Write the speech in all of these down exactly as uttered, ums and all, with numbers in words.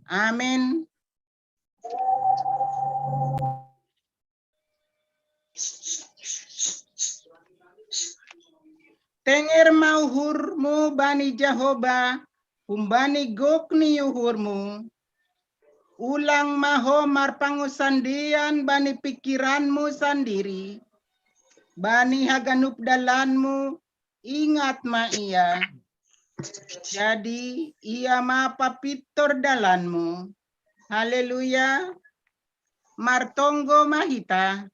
Amin. Tenger ma uhurmu bani Jahoba, humbani gok ni uhurmu. Ulang ma ho marpangusandian bani pikiranmu sandiri. Bani haganup dalanmu, ingat ma ia. Jadi ia ma papittor dalanmu. Haleluya. Martonggo ma hita.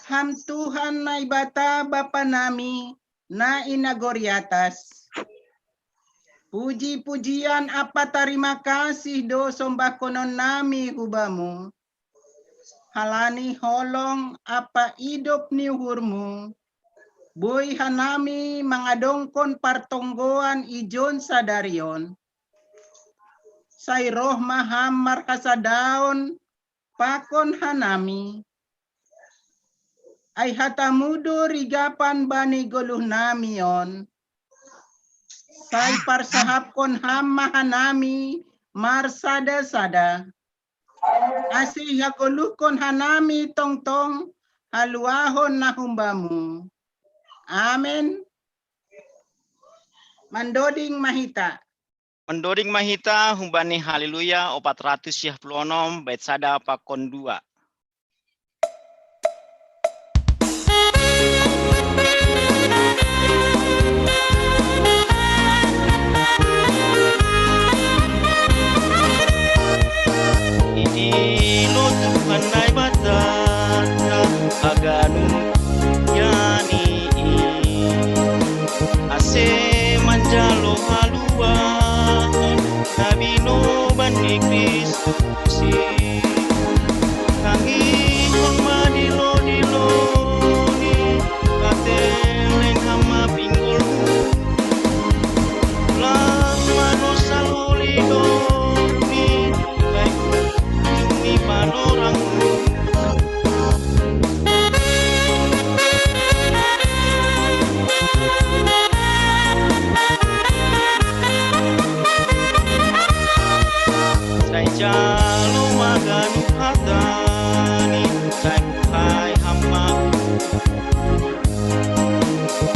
Ham Tuhan Naibata Bapa nami, na i nagori atas. Puji-pujian ampa tarima kasih do sombahkonon nami hu Bamu. Halani holong ampa idop ni uhurmu, boi hanami mangadongkon partonggoan ijon sadarion. Sai roh ma Ham marhasadaon pakon hanami. Ai hatamu do rigapan bani goluh nami on. Sai parsahapkon Ham ma hanami marsada-sada. Ase hagoluhkon hanami tongtong haluahon na humbamu. Amen. Mandoding ma hita. Mandoding ma hita humbani Haleluya opat ratus siah puluh onom bait sada pakon dua. Idilo Tuhan Naibata haganup duniani i, ase manjalo haluahon na binoban ni Kristus i. Tangihon ma dilo-dilo ni pateleng Ham ma pinggolmu. Ulang manosal holi do ni baik ni panorangmu. Sai jalo ma ganup hatani, sai buhai Ham ma.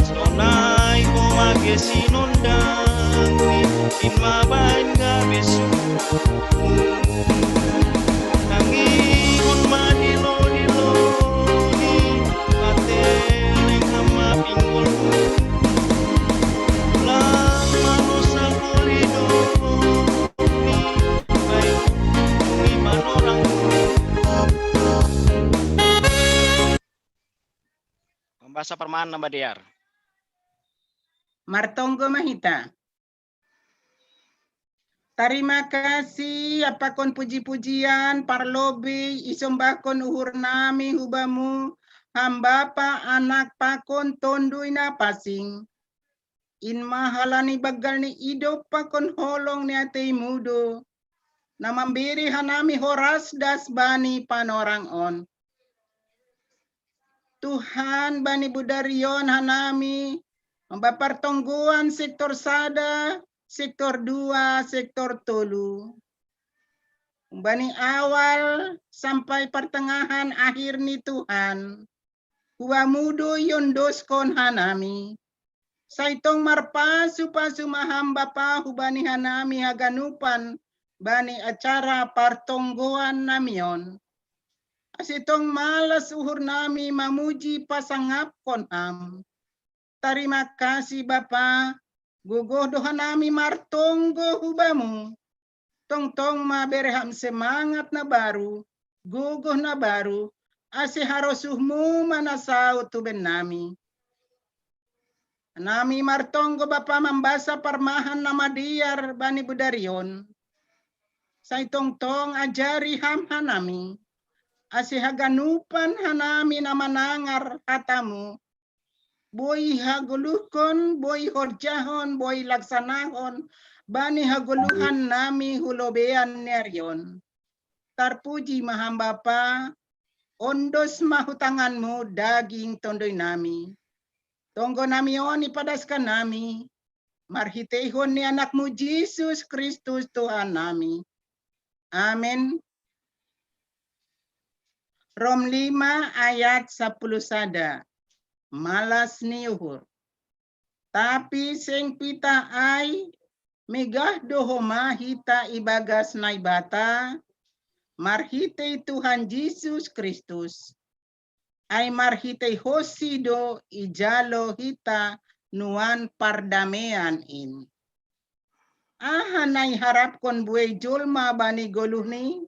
Sonai ho ma ge sinondangni, in ma baen gabe sungkunmu. Tangihon ma dilo-dilo ni pateleng Ham ma pinggolmu. Ulang manosal holi do ni baik ni panorangmu. Mambasa parman na madear. Martonggo ma hita. Tarima kasih, pakon puji-pujian, parlobei isombahkon uhur nami hu Bamu, Ham Bapa, Anak, pakon Tonduy Napansing. In ma halani banggal ni idop pakon holong ni atei-Mu do, na mambere hanami horas das bani panorang on. Tuhan, bani budari on hanami mamba partonggoan sektor sada, sektor dua, sektor tolu. Umbani awal sampai partengahan akhir ni Tuhan, hu Bamu do iondoskon hanami. Sai tong marpasu-pasu ma Ham Bapa hubani hanami haganupan bani acara partonggoan nami on. Ase tong malas uhur nami mamuji pasangapkon Ham. Tarima kasih Bapa, gogoh do hanami martonggo hu Bamu. Tongtong ma bere Ham semangat na baru, gogoh na baru, ase harosuh-Mu ma na saut hu bennami. Hanami martonggo Bapa mambasa parmahan na madear bani budari on. Sai tongtong ajari Ham hanami, ase haganupan hanami na manangar hata-Mu, boi hagoluhkon, boi horjahon, boi laksanahon bani hagoluhan nami hu lobean ni ari on. Tarpuji ma Ham Bapa, ondos ma hu tangan-Mu daging tonduy nami. Tonggo nami on ipadaskan nami, Marhiteihon ni anakmu Jesus Kristus Tuhan nami. Amen. Rom lima ayat sapuluh sada. Malas ni uhur. Tapi seng pitah ai, megah do homa hita ibagas Naibata, marhitei Tuhan Jesus Kristus. Ai marhitei hosi do ijalo hita nuan pardamean in. Aha na iharapkon buei jolma bani goluhni?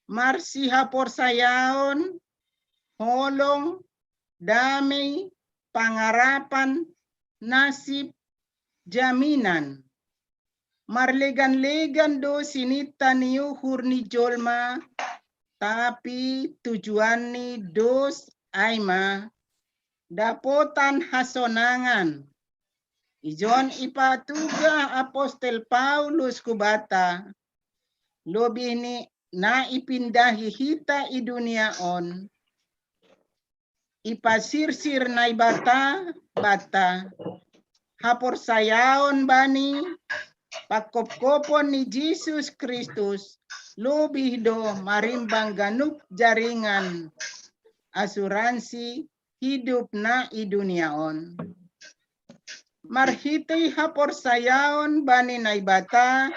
Marsihaporsayaon, holong, damei, pangarapan, nasib, jaminan. Marlegan-legan do sinita ni uhur ni jolma, tapi tujuanni dos ai ma dapotan hasonangan. Ijon ipatugah apostel Paulus hubata, lobih ni na ipindahi hita i dunia on, ipasirsir Naibata banta, haporsayaon bani pangkopkopon ni Jesus Kristus lobih do marimbang ganup jaringan asuransi hidup na i dunia on. Marhitei haporsayaon bani Naibata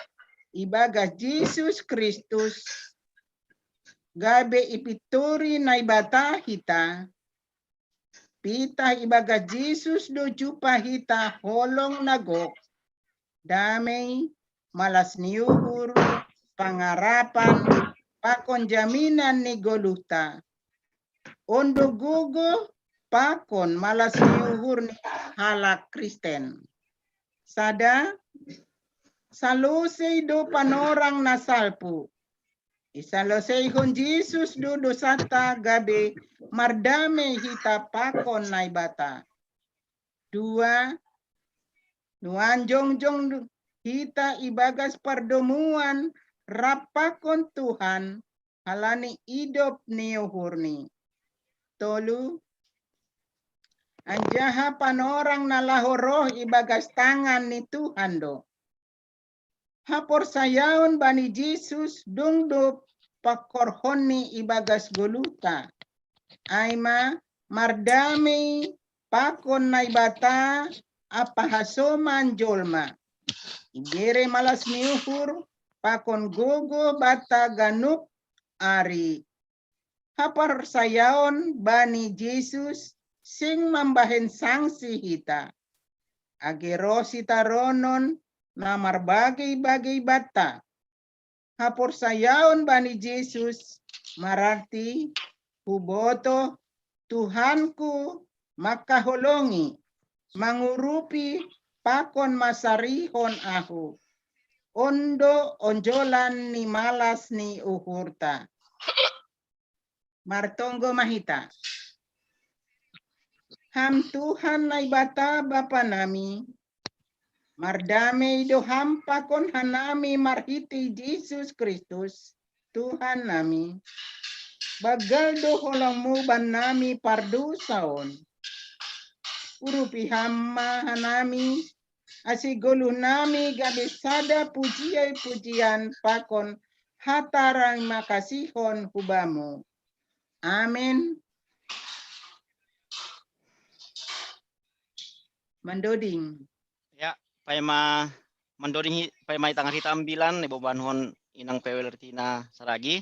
ibagas Jesus Kristus, gabe ipinturi Naibata hita, pitah ibagas Jesus do jumpah hita holong na gok, damei, malas ni uhur, pangarapan, pakon jaminan ni goluhta. On do gogoh pakon malas ni uhur ni halak Kristen. Sada, salosei do panorang na salpu. Isaloseihon Jesus do dosanta gabe mardamei hita pakon Naibata. Dua, nuan jongjong hita ibagas pardomuan rap pakon Tuhan halani idop ni uhurni. Tolu, anjaha panorang na laho roh ibagas tangan ni Tuhan do. Haporsayaon bani Jesus dung do pangkorhonni ibagas goluhta. Ai ma mardamei pakon Naibata ampa hasoman jolma. Ibere malas ni uhur pakon gogoh banta ganup ari. Haporsayaon bani Jesus seng mambahen sangsi hita. Age roh sitaronon na marbagei-bagei banta. Haporsayaon bani Jesus mararti hubotoh Tuhanku mangkaholongi, mangurupi pakon mansarihon ahu. On do onjolan ni malas ni uhurta. Martonggo ma hita. Ham Tuhan Naibata Bapa nami, mardamei do Ham pakon hanami marhitei Jesus Kristus, Tuhan nami. Banggal do holongmu bannami pardousa on. Urupi Ham ma hanami, ase goluh nami gabe sada pujian-pujian pakon hata tarima kasihon hu Bamu. Amen. Mandoding. Ya, paima mandoding hi-, paima itangar hita ambilan, ibotohon inang P W L Tina Saragi.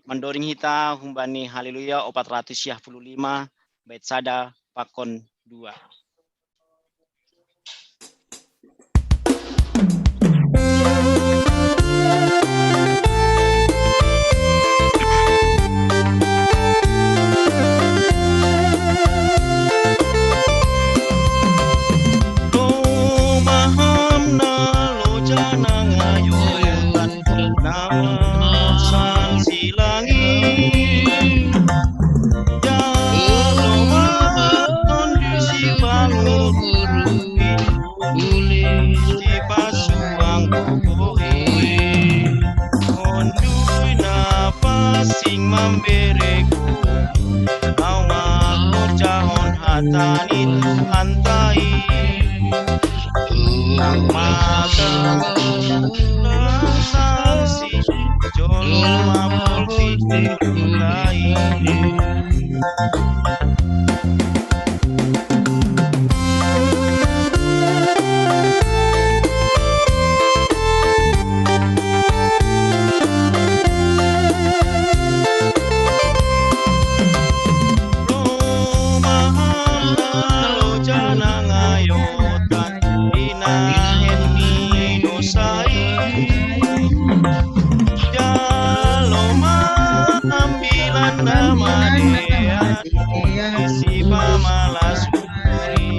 Mandoding hita humbani Haleluya opat ratus siah puluh lima, bait sada pakon dua. Lomaham na loja na ngayoyotan, na masan si langit. Jalo ma kondisi pangurupi, uli sipasuang kukuhi. Ondui na pasing mambereku, au ma korjahon hata ni Tuhanta i. Tamadea isi pamalasuri.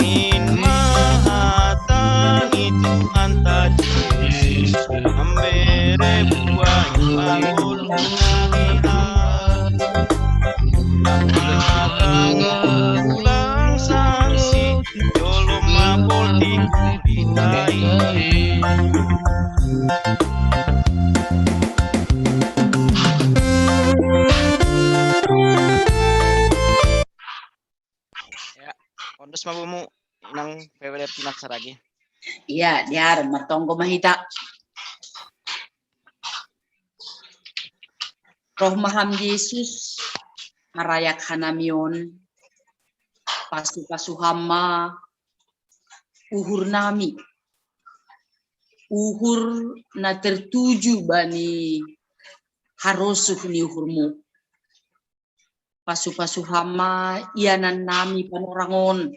In mahatani Tuhan tadi ambere buah pangulu. Ulang sansi jolong mapol di kubitai. Ya, ondos mabumu nang P W D P Nasaragi. Iya, diar matonggo mahita. Roh maham Yesus, marayak hanamion, pasu-pasu hama, uhur nami. Uhur na tertuju bani harosuh ni uhurmu. Pasu-pasu hama ianan nami panorangon.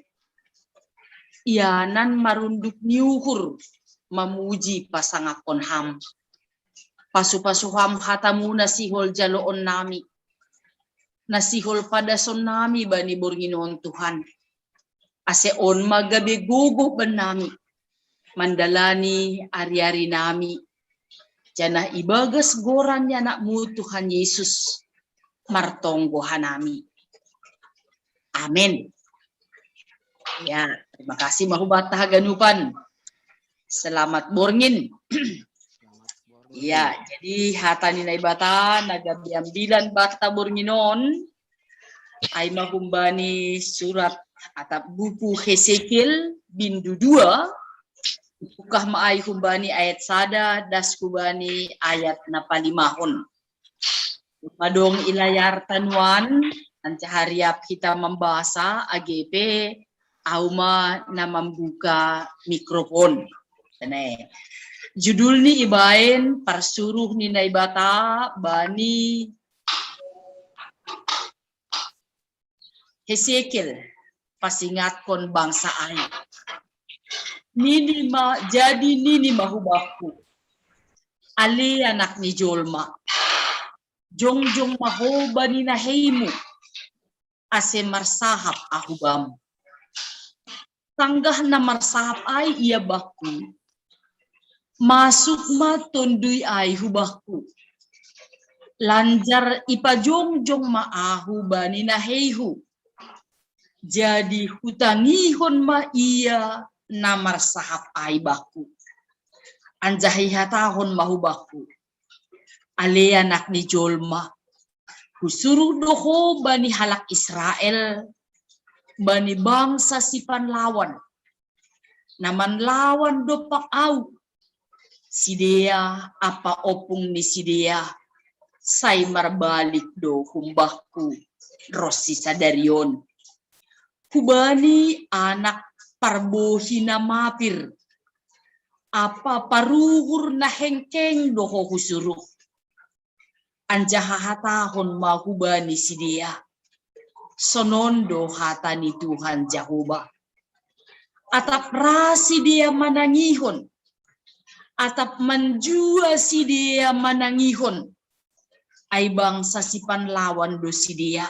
Ianan marunduk ni uhur mamuji pasangapon ham. Pasu-pasu ham hatamu na sihol jaloon nami. Na sihol padason nami bani bornginon Tuhan. Ase on magabe gogo bannami mandalani ari-ari nami. Janah ibagas goran ni anakmu Tuhan Yesus martonggo hanami. Amin. Ya, terima kasih mahubata haganupan. Selamat borngin. Ya, jadi hata ni Naibata na gabe ambilan banta borngin on ai mahumbani surat atap buku Hesekiel bindu dua, bukah ma ai humbani ayat sada das hubani ayat na palimahon. Madong ilayar tanuan, anca hariap kita membasa A G P, auma na membuka mikrofon. Judul ni ibaen parsuruh ni Naibata bani Hesekiel pasingatkon bangsa ai. Nini ma jadi nini ma hubahku, ale anak ni jolma, jongjong ma ho bani naheimu, ase marsahap ahu bam. Sanggah na marsahap ai ia bakku, masuk ma tondui ai hubakku. Lanjar ipajongjong ma ahu bani naheihu. Jadi hutangihon ma ia na marsahap ai bakku. Anjaha ihatahon ma hubakku, ale anak ni jolma, husuruh do ho bani halak Israel, bani bangsa sipanlawan, na manlawan dompak ahu. Sidea ampa ompung ni sidea sai marbalik do humbahku ronsi sadari on. Hubani anak parbohi na mapir ampa paruhur na hengkeng do ho husuruh. Anjaha hatahon ma hubani sidea, sonon do hata ni Tuhan Jahowa. Atap ra sidea manangihon, atap manjua sidea manangihon, ai bangsa sipanlawan do sidea.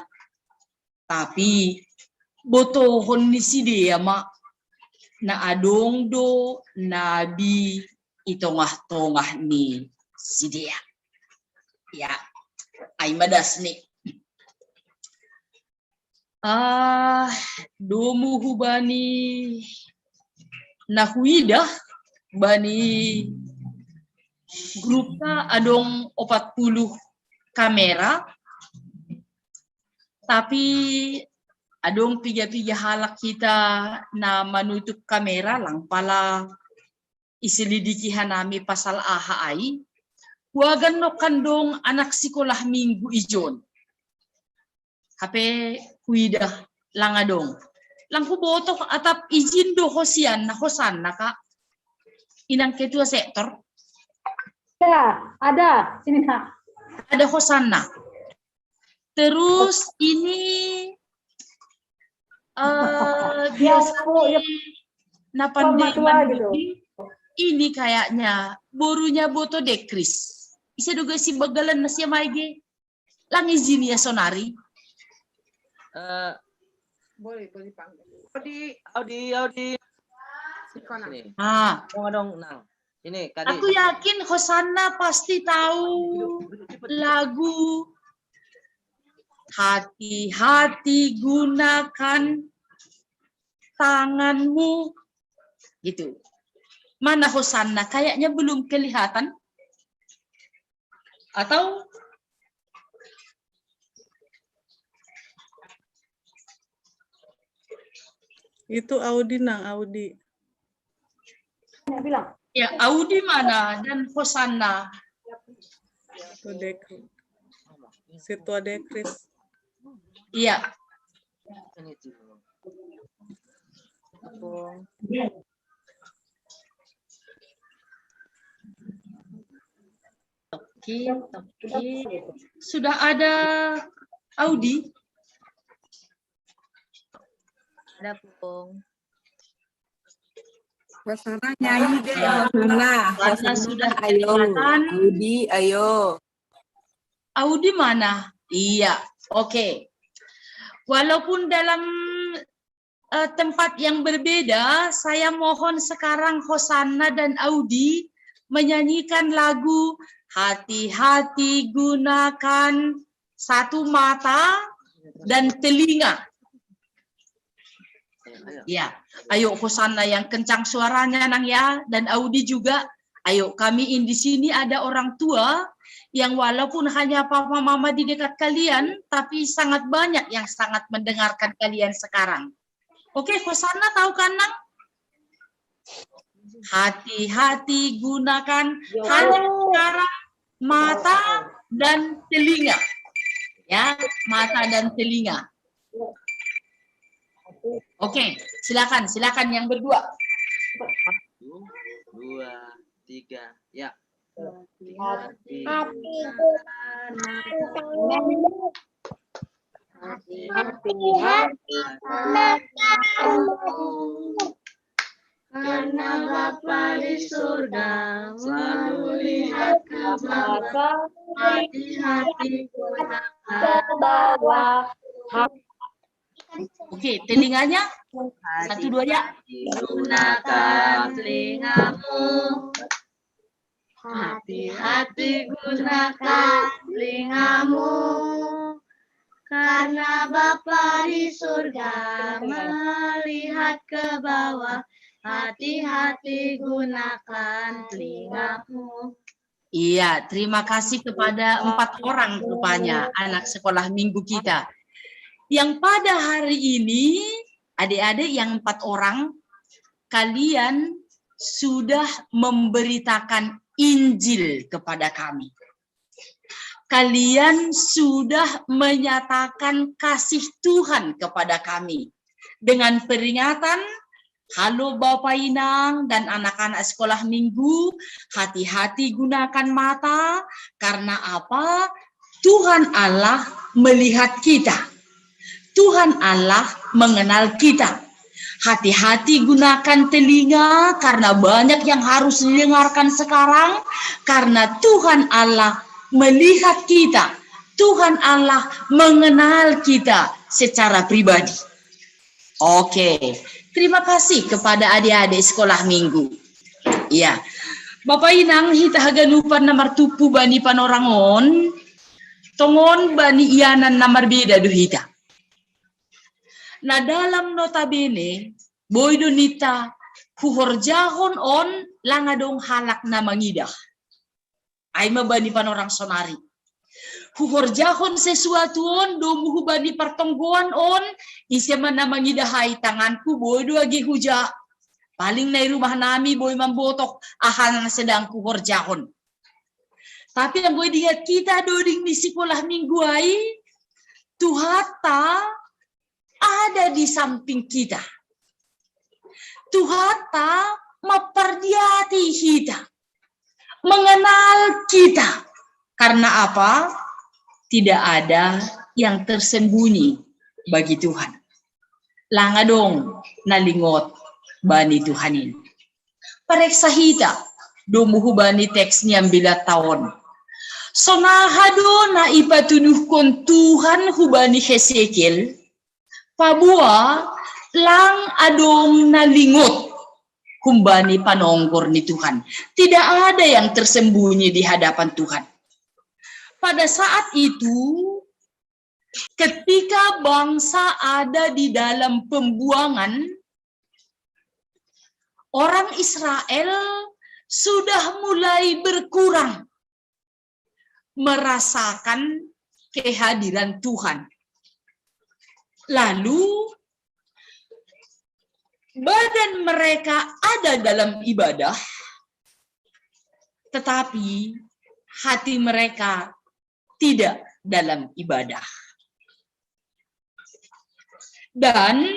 Tapi botohon ni sidea ma, na adong do nabi i tongah-tongah ni sidea. Ya, ai ma das ni. Ah, domu hubani na huidah bani grupta adong opat puluh kamera, tapi adong piga-piga halak hita na manutup kamera, lang pala iselidiki hanami pasal aha ai. Huagan no kan dong anak sikolah minggu ijon. Hape huidah lang adong. Lang hubotoh atap ijin do hosian na hosanna ka. Inang ketua sektor. Ya, ada. Sini nak. Ada hosanna. Terus ini uh, biasanya ya, napan gitu. Ini kayaknya borunya Boto Dekris. Ise do ga si bagalan na sia mai ge? Lang izin ya sonari. Eh, Boleh, boleh panggil. Audi, Audi, Audi. Sikona. Sini. Ah, Dong, dong, nang. Ini, kadi. Aku yakin Hosanna pasti tahu lagu hati-hati gunakan tanganmu. Gitu. Mana Hosanna? Kayaknya belum kelihatan. Atau Itu Audi, nang, Audi. Ya, Audi mana dan Hosanna? Itu Dekri. Situ ada Kris. Iya. Oke, oke. Sudah ada Audi? Ada, Pung. Hosanna nyanyi deh, Hosanna. Karena sudah Ayo, kelihatan. Audi, ayo. Audi mana? Iya, oke. Walaupun dalam eh, tempat yang berbeda, saya mohon sekarang Hosanna dan Audi menyanyikan lagu Hati-hati gunakan satu mata dan telinga. Ya, ayo Hosanna yang kencang suaranya, nang, ya, dan Audi juga. Ayo, kami ini di sini ada orang tua yang walaupun hanya papa mama di dekat kalian, tapi sangat banyak yang sangat mendengarkan kalian sekarang. Oke, Hosanna tahu kan, nang? Hati-hati gunakan hanya sekarang mata dan telinga. Ya, mata dan telinga. Oke, silakan, silakan yang berdua. Dua, tiga, ya. Hati-hati karena Bapa di surga melihat ke bawah. Hati-hati gunakan Oke, telinganya satu dua ya. Gunakan telingamu. Hati-hati gunakan telingamu. Karena Bapa di surga melihat ke bawah. Hati-hati gunakan telingamu. Iya, terima kasih kepada empat orang rupanya anak sekolah minggu kita. Yang pada hari ini, adik-adik yang empat orang, kalian sudah memberitakan Injil kepada kami. Kalian sudah menyatakan kasih Tuhan kepada kami dengan peringatan, "Halo Bapa Inang dan anak-anak sekolah minggu, hati-hati gunakan mata, karena apa? Tuhan Allah melihat kita. Tuhan Allah mengenal kita. Hati-hati gunakan telinga, karena banyak yang harus didengarkan sekarang, karena Tuhan Allah melihat kita. Tuhan Allah mengenal kita secara pribadi." Oke, terima kasih kepada adik-adik sekolah minggu. Iya, Bapa Inang, hita haganupan na martumpu bani panorangon, tongon bani ianan na marbeda do hita. Na dalam notabene, boi do ninta huhorjahon on langa dong halak na mangidah. Ai ma bani panorang sonari. Huhorjahon sesuatu on domu hubani partonggoan on, ise ma na mangidah ai, tanganku boi do age huja. Paling na i rumah nami boi mambotok aha na sedang huhorjahon. Tapi anggo idingat hita doding ni sikolah minggu ai, Tuhanta ada di samping kita. Tuhanta mampardiati hita, mengenal kita. Karena apa? Tidak ada yang tersembunyi bagi Tuhan. Langa dong na lingot bani Tuhan i. Pareksa hita domu hubani teks ni ambilanta on. Sonahado na ipatunuhkon Tuhan hubani Hesekiel, pabua lang adong na lingot humbani panonggor ni Tuhan. Tidak ada yang tersembunyi di hadapan Tuhan. Pada saat itu, ketika bangsa ada di dalam pembuangan, orang Israel sudah mulai berkurang merasakan kehadiran Tuhan. Lalu badan mereka ada dalam ibadah, tetapi hati mereka tidak dalam ibadah. Dan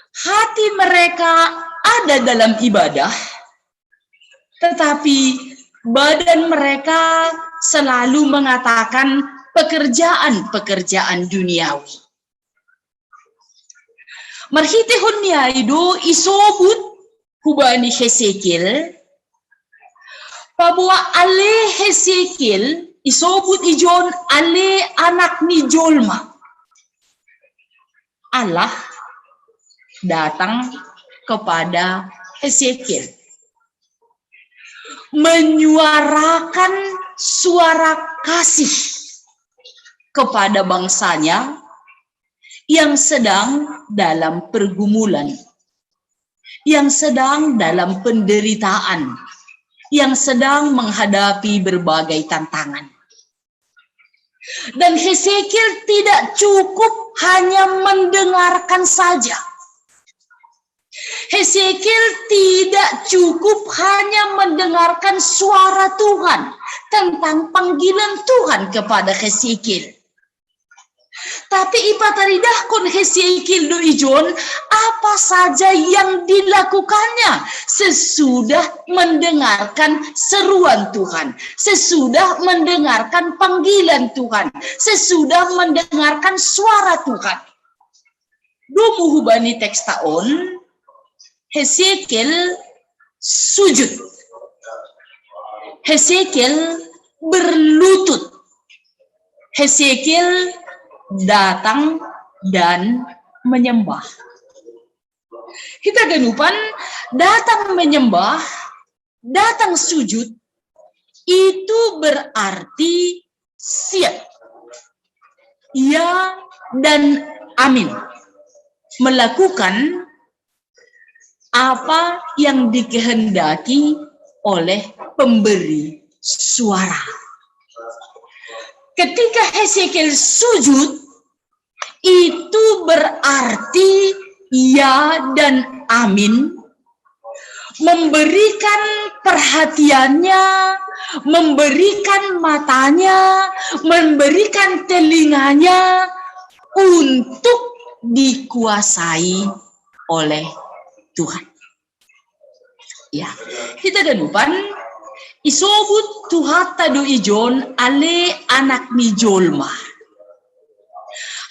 hati mereka ada dalam ibadah, tetapi badan mereka selalu mengatakan pekerjaan-pekerjaan duniawi. Marhitehon ni ai do isobut hubani Hesekiel, pabua ale Hesekiel isobut ijon ale anak ni jolma. Allah datang kepada Hesekiel, menyuarakan suara kasih kepada bangsanya yang sedang dalam pergumulan, yang sedang dalam penderitaan, yang sedang menghadapi berbagai tantangan. Dan Hesekiel tidak cukup hanya mendengarkan saja. Hesekiel tidak cukup hanya mendengarkan suara Tuhan tentang panggilan Tuhan kepada Hesekiel. Tapi ipataridahkon Hesekiel do ijon apa saja yang dilakukannya sesudah mendengarkan seruan Tuhan, sesudah mendengarkan panggilan Tuhan, sesudah mendengarkan suara Tuhan. Dumu hubani teksta on, Hesekiel sujud. Hesekiel berlutut. Hesekiel datang dan menyembah. Hita ganupan, datang menyembah, datang sujud, itu berarti siap. Ya dan amin. Melakukan apa yang dikehendaki oleh pemberi suara. Ketika Hesekiel sujud, itu berarti ya dan amin, memberikan perhatiannya, memberikan matanya, memberikan telinganya untuk dikuasai oleh Tuhan. Ya, hita ganupan, isobut Tuhanta do ijon ale anak ni jolma.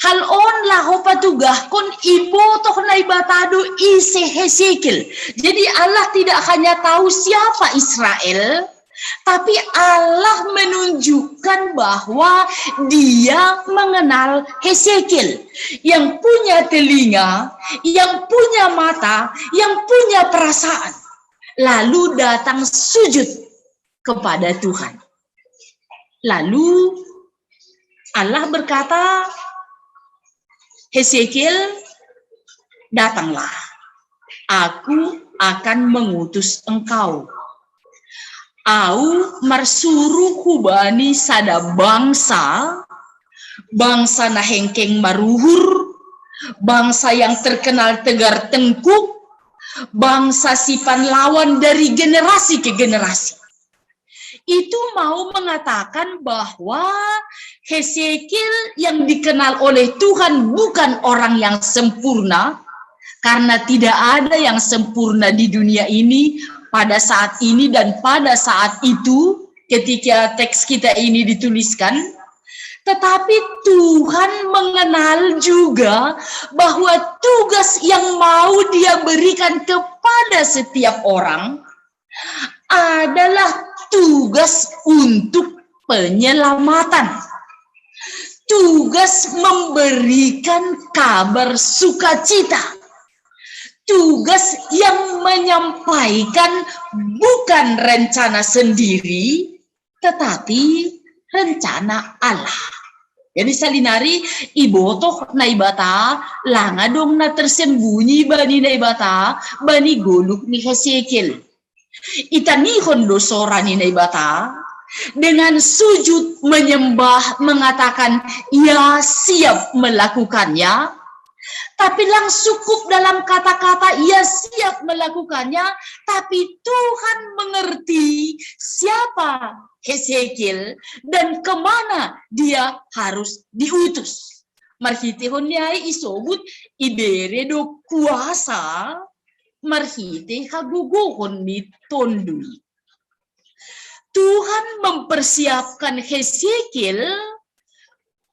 Hal on laho patugahkon ibotoh Naibata do ise Hesekiel. Jadi Allah tidak hanya tahu siapa Israel, tapi Allah menunjukkan bahwa Dia mengenal Hesekiel, yang punya telinga, yang punya mata, yang punya perasaan. Lalu datang sujud kepada Tuhan. Lalu Allah berkata, "Hesekiel, datanglah. Aku akan mengutus engkau." Au marsuru hubani sada bangsa, bangsa na hengkeng maruhur, bangsa yang terkenal tegar tengkuk, bangsa sipanlawan dari generasi ke generasi. Itu mau mengatakan bahwa Hesekiel yang dikenal oleh Tuhan bukan orang yang sempurna, karena tidak ada yang sempurna di dunia ini pada saat ini dan pada saat itu ketika teks kita ini dituliskan. Tetapi Tuhan mengenal juga bahwa tugas yang mau Dia berikan kepada setiap orang adalah tugas untuk penyelamatan. Tugas memberikan kabar sukacita. Tugas yang menyampaikan bukan rencana sendiri, tetapi rencana Allah. Jadi salinari, ibotoh Naibata, langa dong na tersembunyi bani Naibata, bani goluk ni Hesekiel. Itanihon do sora ni Naibata, dengan sujud menyembah, mengatakan ia siap melakukannya. Tapi lang cukup dalam kata-kata ia siap melakukannya, tapi Tuhan mengerti siapa Hesekiel dan kemana dia harus diutus. Marhitehon ni ai isobut ibere do kuasa marhite hagogohon ni Tonduy. Tuhan mempersiapkan Hesekiel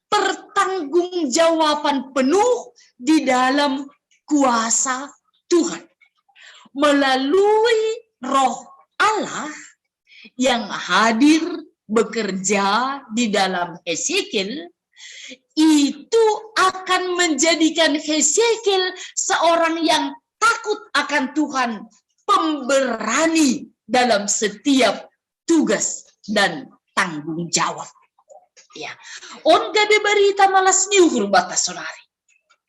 pertanggungjawaban penuh di dalam kuasa Tuhan. Melalui Roh Allah yang hadir bekerja di dalam Hesekiel, itu akan menjadikan Hesekiel seorang yang takut akan Tuhan, pemberani dalam setiap tugas dan tanggung jawab. Ya, on gabe barita malas ni uhur bata sonari.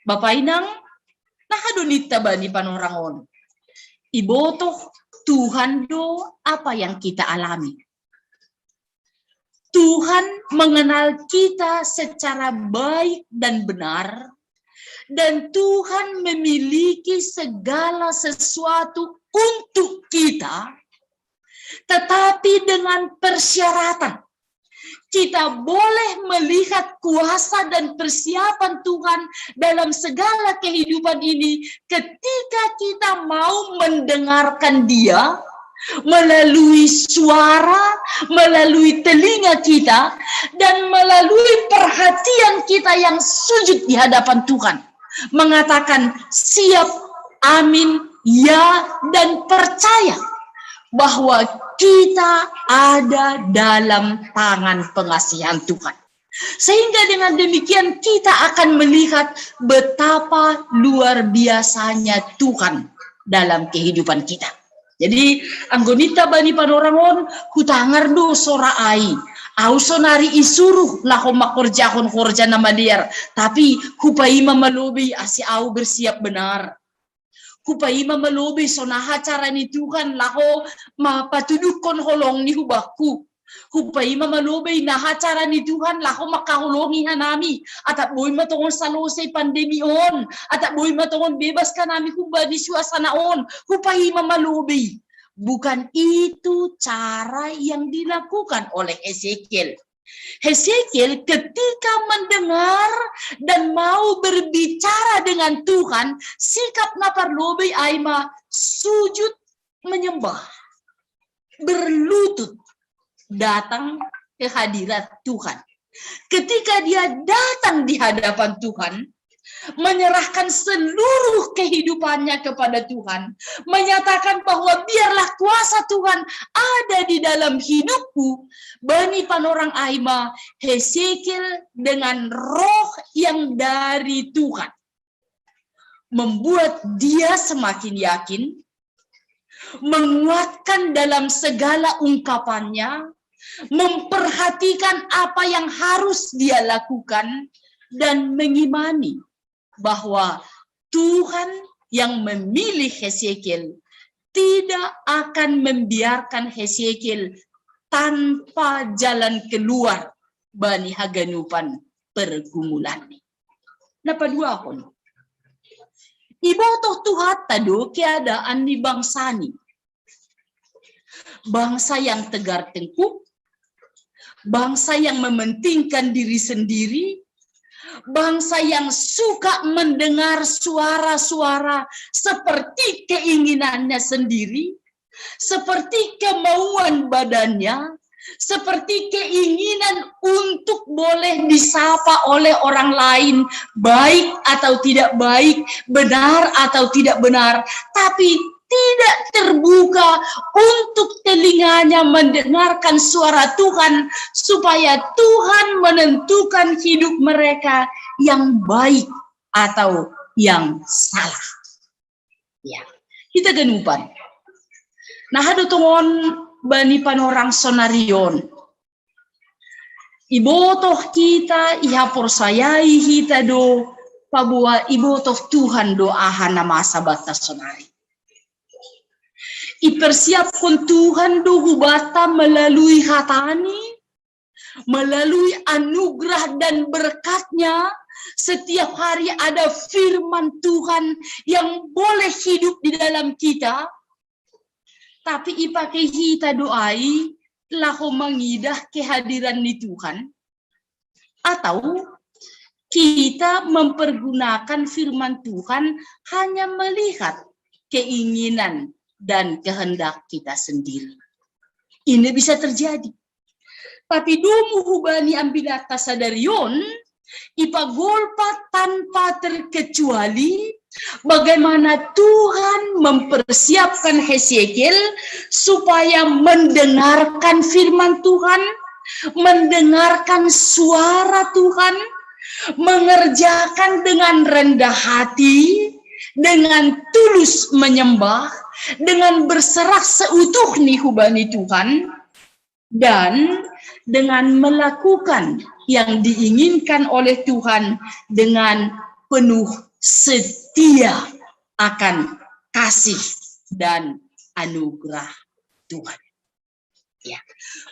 Bapa inang, na hadonita bani panorang on. Ibotoh Tuhan do apa yang kita alami. Tuhan mengenal kita secara baik dan benar, dan Tuhan memiliki segala sesuatu untuk kita, tetapi dengan persyaratan. Kita boleh melihat kuasa dan persiapan Tuhan dalam segala kehidupan ini ketika kita mau mendengarkan Dia melalui suara, melalui telinga kita, dan melalui perhatian kita yang sujud di hadapan Tuhan, mengatakan siap, amin, ya, dan percaya bahwa kita ada dalam tangan pengasihan Tuhan. Sehingga dengan demikian kita akan melihat betapa luar biasanya Tuhan dalam kehidupan kita. Jadi, anggo nita bani panorang on, hutangar do sora ai. Au sonari isuruh laho mangkorjahon horja na madear, tapi hupaima ma lobei ase au bersiap benar. Hupaima ma lobei sonaha cara ni Tuhan laho mapatuduhkon holong ni hubakku. Hupaima ma lobei naha cara ni Tuhan laho mangkaholongi hanami. Atap boi ma tongon salosei pandemi on, atap boi ma tongon bebas hanami humbani suasana on. Hupaima ma lobei. Bukan itu cara yang dilakukan oleh Hesekiel. Hesekiel ketika mendengar dan mau berbicara dengan Tuhan, sikap na parlobei ai ma sujud menyembah, berlutut datang ke hadirat Tuhan. Ketika dia datang di hadapan Tuhan, menyerahkan seluruh kehidupannya kepada Tuhan, menyatakan bahwa biarlah kuasa Tuhan ada di dalam hidupku, bani panorang ai ma Hesekiel dengan roh yang dari Tuhan membuat dia semakin yakin, menguatkan dalam segala ungkapannya, memperhatikan apa yang harus dia lakukan, dan mengimani bahwa Tuhan yang memilih Hesekiel tidak akan membiarkan Hesekiel tanpa jalan keluar bani haganupan pergumulanna. Na paduahon, ibotoh Tuhanta do keadaan ni bangsani. Bangsa yang tegar tengkuk, bangsa yang mementingkan diri sendiri, bangsa yang suka mendengar suara-suara seperti keinginannya sendiri, seperti kemauan badannya, seperti keinginan untuk boleh disapa oleh orang lain, baik atau tidak baik, benar atau tidak benar, tapi tidak terbuka untuk telinganya mendengarkan suara Tuhan, supaya Tuhan menentukan hidup mereka yang baik atau yang salah. Ya, hita ganupan. Nah, hadu tongon bani panorang sonarion. Ibotoh kita, iha porsayai hita do, pabua ibotoh Tuhan do aha na masa banta sonari. Ipersiapkon Tuhan do hubata melalui hatani, melalui anugerah dan berkatnya, setiap hari ada firman Tuhan yang boleh hidup di dalam kita, tapi ipakai hita do ai laho mangidah kehadiran ni Tuhan, atau kita mempergunakan firman Tuhan hanya melihat keinginan dan kehendak kita sendiri. Ini bisa terjadi. Tapi domu hubani ambilatta sadarion, ipagolpa tanpa terkecuali bagaimana Tuhan mempersiapkan Hesekiel supaya mendengarkan firman Tuhan, mendengarkan suara Tuhan, mengerjakan dengan rendah hati, dengan tulus menyembah, dengan berserah seutuhni hubani Tuhan, dan dengan melakukan yang diinginkan oleh Tuhan dengan penuh setia akan kasih dan anugerah Tuhan. Ya.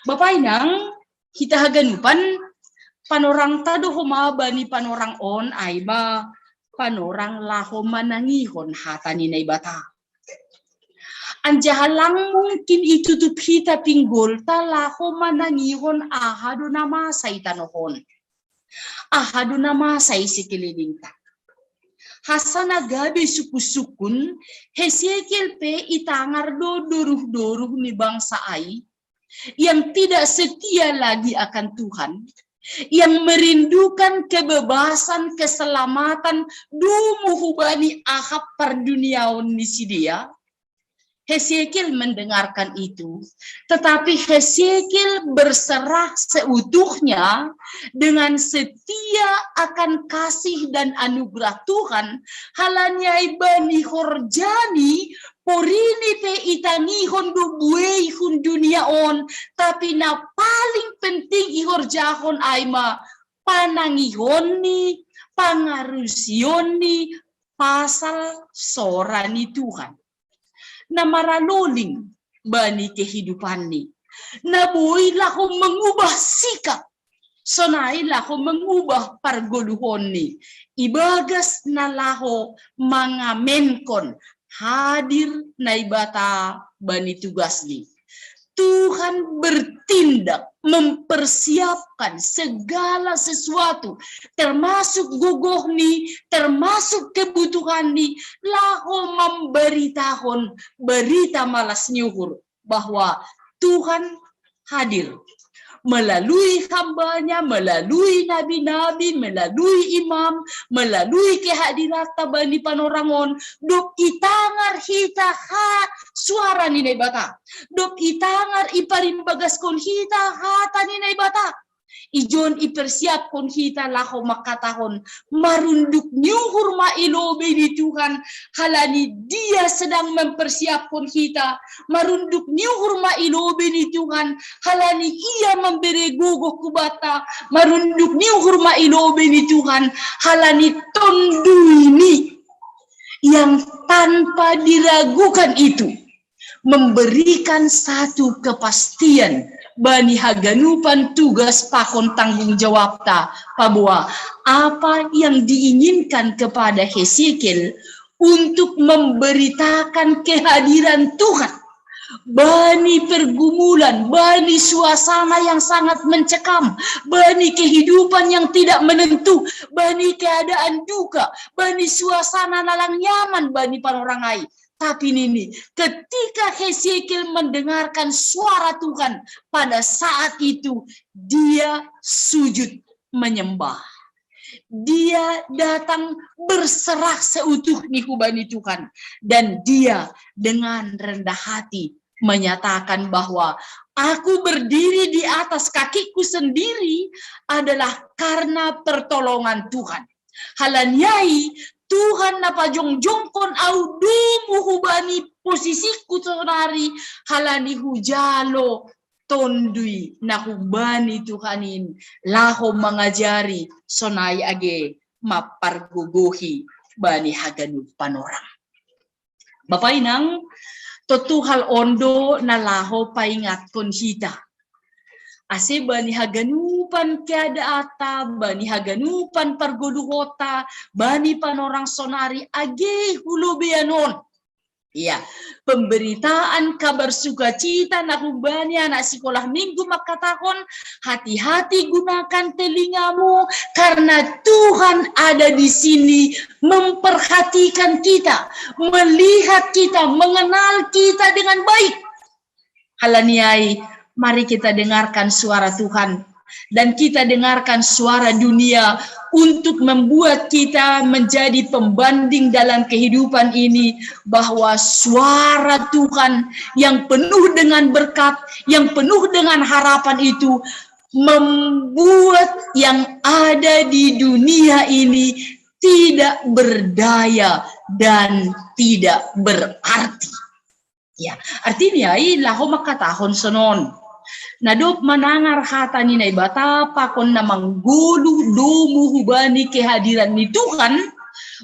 Bapa inang, hita haganupan, panorangta do homa bani panorang on ai ma panorang laho manangihon hata ni Naibata. Anjaha lang mungkin itutup hita pinggolta laho manangihon aha do na masa i tanoh on. Aha do na masa i sekelilingta. Asa na gabe sukun-sukun, Hesekiel pe itangar do doruh-doruh ni bangsa ai, yang tidak setia lagi akan Tuhan, yang merindukan kebebasan, keselamatan, domu hubani aha parduniaon ni sidea. Hesekiel mendengarkan itu, tetapi Hesekiel berserah seutuhnya dengan setia akan kasih dan anugerah Tuhan, halani ai bani horjani, porini pe itangihon do bueihon dunia on, tapi na paling penting ihorjahon ai ma panangihonni, pangarusionni pasal sora ni Tuhan. Na maraloling bani kehidupanni, na boi laho mengubah sikap, sonai laho mengubah pargoluhonni, ibagas na laho mangamenkon hadir Naibata bani tugasni. Tuhan bertindak mempersiapkan segala sesuatu, termasuk gogohni, termasuk kebutuhanni, laho mambaritahon barita malas ni uhur bahwa Tuhan hadir melalui hambanya, melalui nabi-nabi, melalui imam, melalui kehadiratta bani panorang on, dob itangar hita ha suara ni Naibata, dob itangar iparimbagaskon hita hata ni Naibata. Ijon ipersiapkon hita laho mangkatahon, marunduk ni uhur ma i lobei ni Tuhan, halani Dia sedang mempersiapkon hita, marunduk ni uhur ma i lobei ni Tuhan, halani Ia mambere gogoh hubanta, marunduk ni uhur ma i lobei ni Tuhan, halani TonduiNi yang tanpa diragukan itu memberikan satu kepastian bani haganupan tugas pakon tanggung jawabta, paboa apa yang diinginkan kepada Hesekiel untuk memberitakan kehadiran Tuhan bani pergumulan, bani suasana yang sangat mencekam, bani kehidupan yang tidak menentu, bani keadaan duka, bani suasana na lang nyaman bani panorang ai. Tapi nini, ketika Hesekiel mendengarkan suara Tuhan, pada saat itu dia sujud menyembah. Dia datang berserah seutuhnya hubani Tuhan, dan dia dengan rendah hati menyatakan bahwa aku berdiri di atas kakiku sendiri adalah karena pertolongan Tuhan. Halani ai, Tuhan na pajongjongkon au domu hubani posisiku sonari, halani hujalo tondui na hubani Tuhan in laho mangajari sonai age mampargogohi bani haganup panorang. Bapa inang, tontu hal on do na laho paingatkon hita. Ase bani haganupan keadaanta, bani haganupan pargoluhonta, bani panorang sonari age hulobean on. Iya, pemberitaan kabar sukacita na hubani anak sikolah minggu mangkatahon, hati-hati gunakan telingamu, karena Tuhan ada di sini memperhatikan kita, melihat kita, mengenal kita dengan baik. Halani ai, mari kita dengarkan suara Tuhan dan kita dengarkan suara dunia untuk membuat kita menjadi pembanding dalam kehidupan ini, bahwa suara Tuhan yang penuh dengan berkat, yang penuh dengan harapan itu membuat yang ada di dunia ini tidak berdaya dan tidak berarti. Ya, artinya ai laho mangkatahon sonon. Na dob manangar hata ni Naibata pakon na manggoluh domu hubani kehadiran ni Tuhan,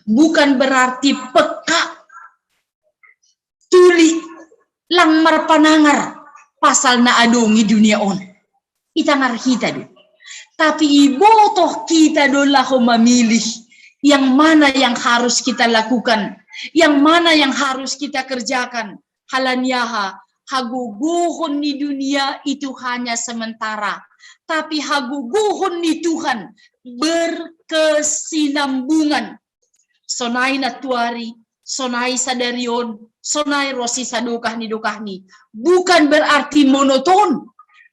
bukan berarti peka, tuli, lang marpanangar pasal na adong i dunia on. Itangar hita do. Tapi ibotoh kita do laho mamilih yang mana yang harus kita lakukan, yang mana yang harus kita kerjakan. Halani aha? Hagogohon ni dunia itu hanya sementara, tapi hagogohon ni Tuhan berkesinambungan. Sonai nantoari, sonai sadari on, sonai ro sisadokah ni dokahni. Bukan berarti monoton,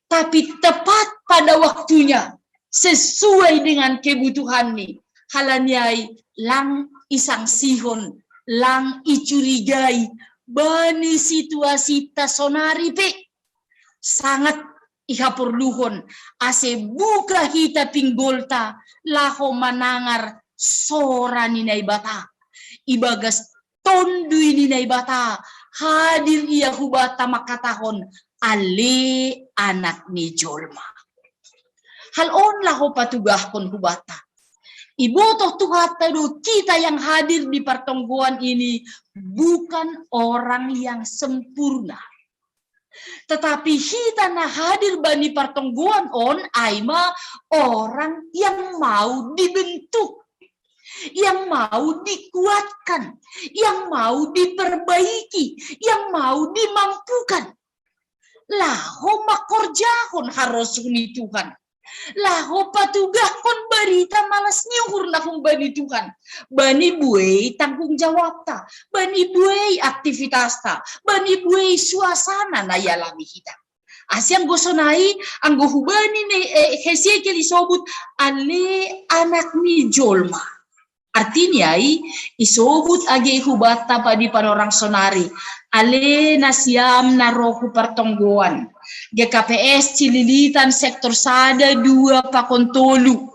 tapi tepat pada waktunya, sesuai dengan kebutuhanni. Halani ai, lang isangsihon, lang icurigai bani situasinta sonari pe, sangat ihaporluhon ase buka hita pinggolta laho manangar sora ni Naibata. Ibagas tondui ni Naibata, hadir ia hubanta mangkatahon, ale Anak ni Jolma. Hal on laho patugahkon hubanta. Ibotoh Tuhanta do, kita yang hadir di pertonggoan ini bukan orang yang sempurna. Tetapi hita na hadir bani pertonggoan on ai ma orang yang mau dibentuk, yang mau dikuatkan, yang mau diperbaiki, yang mau dimampukan. Laho mangkorjahon harosuh ni Tuhan. Laho patugahkon barita malas ni uhur na humbani Tuhan. Bani buei tanggung jawabta, bani buei aktivitasta, bani buei suasana na ialami hita. Ase anggo sonai, anggo hubani ni eh, Hesekiel isobut, ale Anak ni Jolma. Artinya ai, isobut age hubanta bani panorang sonari, ale nasiam na ro hu pertonggoan, G K P S Cililitan sektor sada, dua pakon tolu.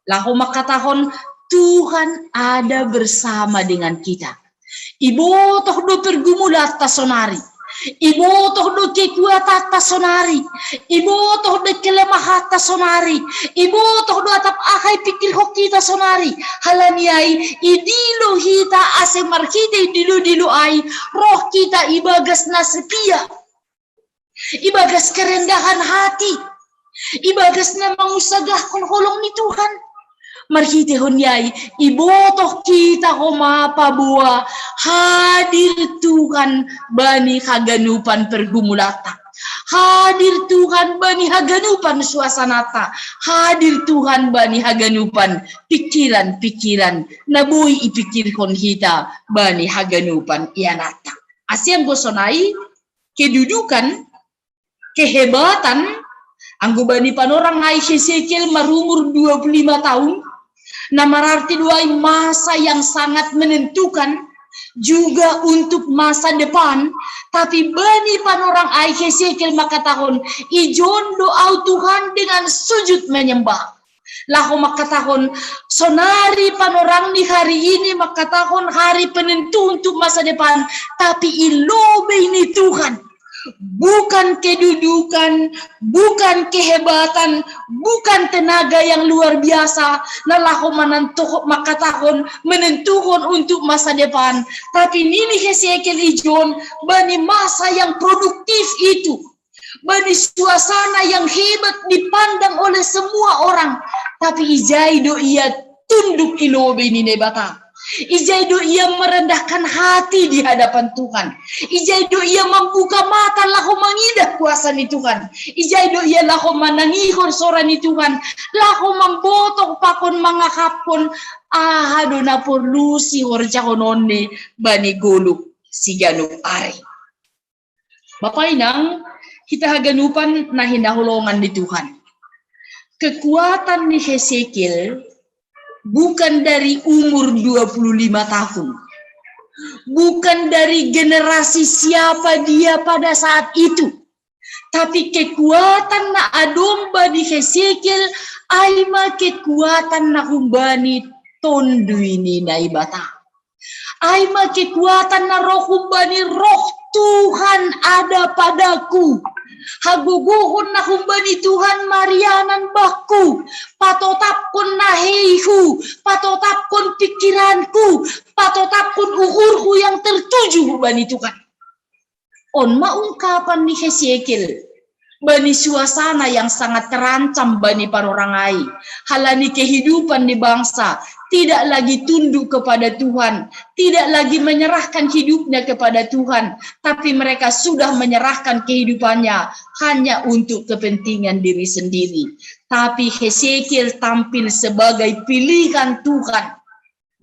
Laho mangkatahon, Tuhan ada bersama dengan kita. Ibotoh do pergumulanta sonari. Ibotoh do kekuatanta sonari. Ibotoh do kelemahanta sonari. Ibotoh do atap aha ipikirhon hita sonari. Halani ai, idilo hita ase marhitei dilo-dilo ai, roh hita ibagas na setia, ibagas kerendahan hati, ibagas na mangunsagahkon holong ni Tuhan. Marhiteihon ni ai, ibotoh hita homa paboa hadir Tuhan bani haganupan pergumulanta. Hadir Tuhan bani haganupan suasananta. Hadir Tuhan bani haganupan pikiran-pikiran na boi ipikirhon hita bani haganupan ianatta. Ase anggo sonai, kedudukan, kehebatan, anggo bani panorang ai Hesekiel marumur dua puluh lima tahun, na mararti do ai masa yang sangat menentukan, juga untuk masa depan. Tapi bani panorang ai Hesekiel mangkatahon, ijon do au Tuhan dengan sujud menyembah. Laho mangkatahon, sonari panorang ni hari ini mangkatahon hari penentu untuk masa depan, tapi i lobei ni Tuhan. Bukan kedudukan, bukan kehebatan, bukan tenaga yang luar biasa, na laho manantuh, mangkatahon, menentuhon untuk masa depan. Tapi nini Hesekiel ijon, bani masa yang produktif itu, bani suasana yang hebat dipandang oleh semua orang, tapi ijai do ia tunduk i lobei ni Naibata. Ijai do ia merendahkan hati di hadapan Tuhan. Ijai do ia membuka mata laho mangidah kuasa ni Tuhan. Ijai do ia laho manangihon sora ni Tuhan, laho mamboto pakon mangahaphon aha do na porlu sihorjahononni bani goluk siganup ari. Bapa inang, hita haganupan na hinaholongan ni Tuhan. Kekuatan ni Hesekiel bukan dari umur dua puluh lima tahun. Bukan dari generasi siapa dia pada saat itu. Tapi kekuatan na adong bani Hesekiel, ai ma kekuatan na humbani Tonduy ni Naibata. Ai ma kekuatan na ro humbani Roh Tuhan ada padaku. Hagogohon na humbani Tuhan marianan bakku, patotapkon naheihu, patotapkon pikiranku, patotapkon uhurhu yang tertuju hubani Tuhan. On ma ungkapan ni Hesekiel bani suasana yang sangat terancam bani panorang ai. Halani kehidupan ni bangsa tidak lagi tunduk kepada Tuhan, tidak lagi menyerahkan hidupnya kepada Tuhan, tapi mereka sudah menyerahkan kehidupannya hanya untuk kepentingan diri sendiri. Tapi Hesekiel tampil sebagai pilihan Tuhan.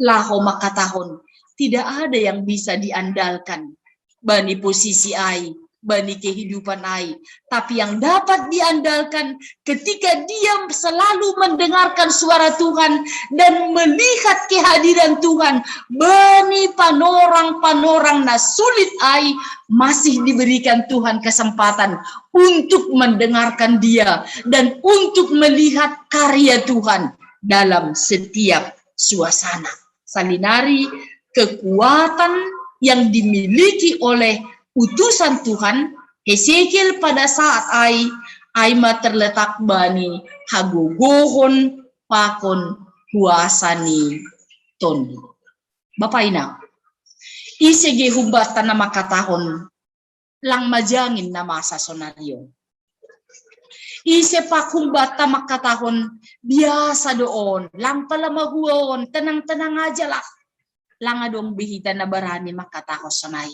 Laho mangkatahon, tidak ada yang bisa diandalkan bani posisi ai, bani kehidupan ai. Tapi yang dapat diandalkan ketika dia selalu mendengarkan suara Tuhan dan melihat kehadiran Tuhan, bani panorang-panorang na sulit ai masih diberikan Tuhan kesempatan untuk mendengarkan dia dan untuk melihat karya Tuhan dalam setiap suasana. Salinari kekuatan yang dimiliki oleh utusan Tuhan Hesekiel pada saat ai, ai ma terletak bani hagogohon pakon kuasa ni Tonduy. Bapa inang, ise ge humbanta na mangkatahon, lang majangin na masa sonari on. Ise pak humbanta mangkatahon, biasa do on, lang pala mahua on, tenang-tenang aja lah. Lang adong be hita na barani mangkatahon sonai.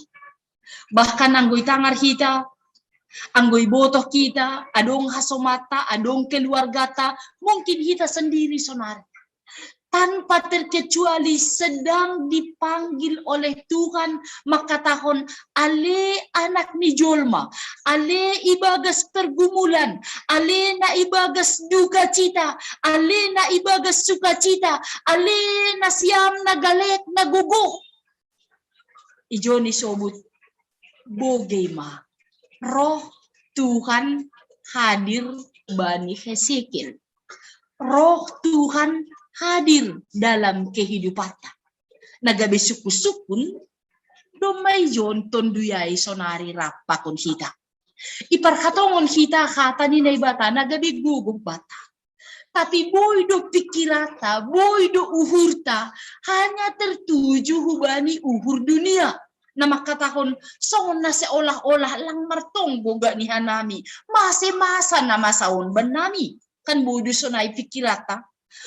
Bahkan anggo itangar hita, anggo ibotoh hita, adong hasomanta, adong keluargata, mungkin hita sendiri sonari tanpa terkecuali sedang dipanggil oleh Tuhan, mangkatahon, ale anak ni jolma, ale ibagas pergumulan, ale na ibagas duka cita, ale na ibagas sukacita, ale na siam na galek na gogoh. Ijon isobut, bogei ma, Roh Tuhan hadir bani Hesekiel. Roh Tuhan hadir dalam kehidupanta. Na gabe sungkun-sungkun, domma ijon Tonduy ai sonari rap pakon hita. Iparhatongon hita hata ni Naibata na gabe gogoh banta. Tapi boi do pikiranta, boi do uhurta hanya tertuju hubani uhur dunia. Na mangkatahon, songon na seolah-olah lang martonggo gak ni hanami, mase masa na masa on bannami. Kan boi do sonai pikiranta.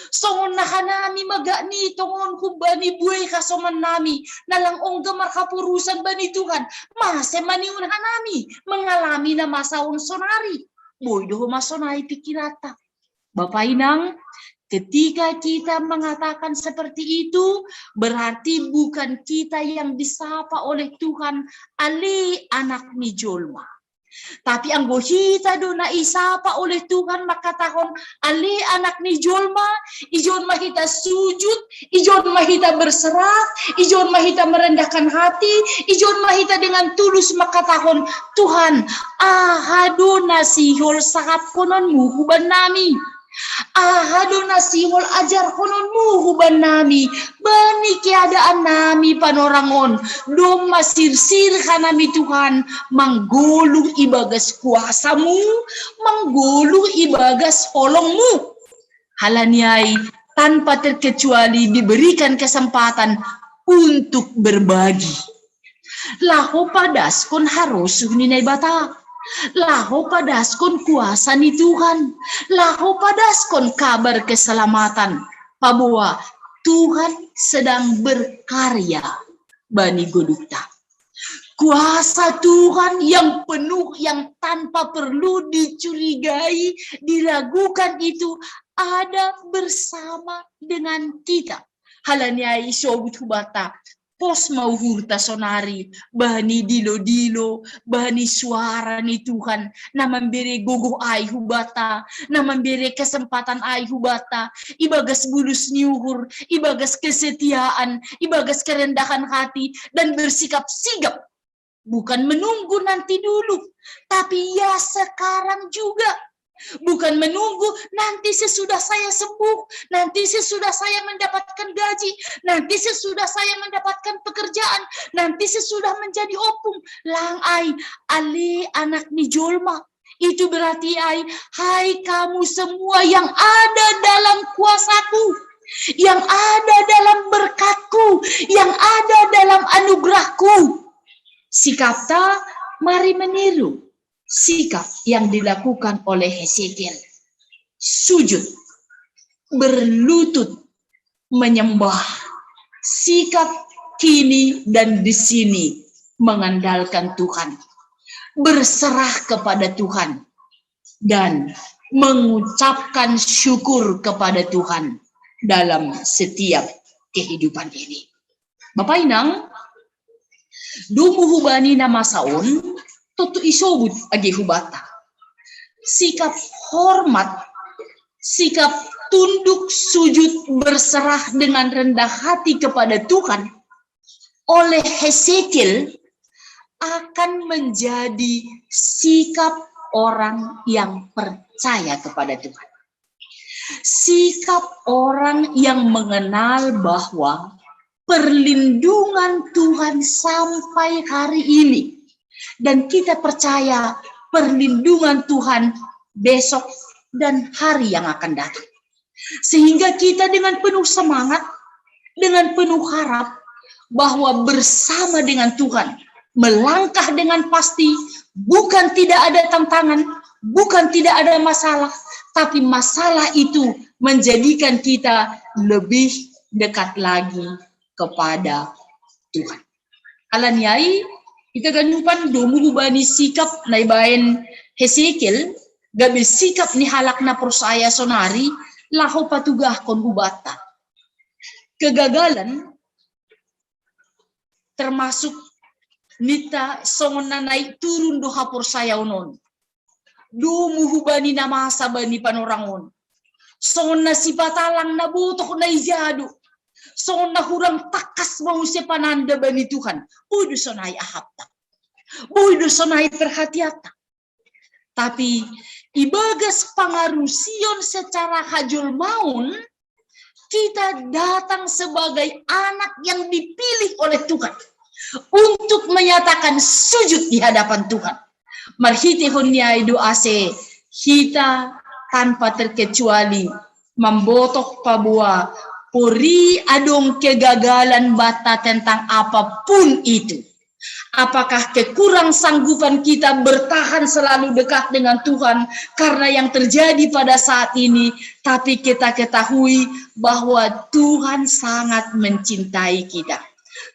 Songon na hanami ma gak ni tongon humbani buei hasomannami, na lang ongga marhaporusan bani Tuhan, mase ma nion hanami mengalami na masa on sonari. Boi do homa sonai pikiranta. Bapa inang, ketika kita mengatakan seperti itu, berarti bukan kita yang disapa oleh Tuhan, ale anak ni jolma. Tapi anggo hita do na isapa oleh Tuhan mangkatahon, ale anak ni jolma, ijon ma hita sujud, ijon ma hita berserah, ijon ma hita merendahkan hati, ijon ma hita dengan tulus mangkatahon, Tuhan, aha do na sihol sahapkononmu huban nami? Aha do na sihol ajarkononmu huban nami? Bani keadaan nami panorang on, domma sirsir hanami Tuhan, manggoluh ibagas kuasamu, manggoluh ibagas holongmu. Halani ai, tanpa terkecuali diberikan kesempatan untuk berbagi. Laho padaskon harosuh ni Naibata, laho padaskon kuasa ni Tuhan, laho padaskon kabar keselamatan. Paboa, Tuhan sedang berkarya bani godukta. Kuasa Tuhan yang penuh, yang tanpa perlu dicurigai, diragukan itu ada bersama dengan kita. Halani ai isobut hubata, pos ma uhurta sonari, bani dilo-dilo, bani suara ni Tuhan, na mambere gogoh ai hubata, na mambere kesempatan ai hubata, ibagas bulus ni uhur, ibagas kesetiaan, ibagas kerendahan hati, dan bersikap sigap. Bukan menunggu nanti dulu, tapi ya sekarang juga. Bukan menunggu nanti sesudah saya sembuh, nanti sesudah saya mendapatkan gaji, nanti sesudah saya mendapatkan pekerjaan, nanti sesudah menjadi opung. Lang ai, ale anak ni jolma. Itu berarti ai, hai kamu semua yang ada dalam kuasaku, yang ada dalam berkatku, yang ada dalam anugerahku. Sikapta mari meniru sikap yang dilakukan oleh Hesekiel. Sujud, berlutut, menyembah. Sikap kini dan di sini mengandalkan Tuhan. Berserah kepada Tuhan dan mengucapkan syukur kepada Tuhan dalam setiap kehidupan ini. Bapa inang, domu hubani na masa on, tontu isobut age hubata. Sikap hormat, sikap tunduk sujud berserah dengan rendah hati kepada Tuhan oleh Hesekiel akan menjadi sikap orang yang percaya kepada Tuhan. Sikap orang yang mengenal bahwa perlindungan Tuhan sampai hari ini. Dan kita percaya perlindungan Tuhan besok dan hari yang akan datang. Sehingga kita dengan penuh semangat, dengan penuh harap bahwa bersama dengan Tuhan, melangkah dengan pasti, bukan tidak ada tantangan, bukan tidak ada masalah, tapi masalah itu menjadikan kita lebih dekat lagi kepada Tuhan. Halani ai, hita ganupan domu hubani sikap na ibaen Hesekiel, gabe sikap ni halak na porsaya sonari, laho patugahkon hubanta. Kegagalan termasuk ninta songon na naik turun do haporsayaon on. Domu hubani na masa bani panorang on. Songon na sipatalang na botoh na ijado. Songon na hurang tangkas ma muse pananda bani Tuhan. Boi do sonai ahapta. Boi do sonai perhatianta. Tapi ibagas pangarusion secara hajolmaon, kita datang sebagai anak yang dipilih oleh Tuhan untuk menyatakan sujud di hadapan Tuhan. Marhitehon ni ai do ase hita tanpa terkecuali mambotoh paboa pori adong kegagalan banta tentang apapun itu. Apakah kekurang sanggupan kita bertahan selalu dekat dengan Tuhan karena yang terjadi pada saat ini, tapi kita ketahui bahwa Tuhan sangat mencintai kita.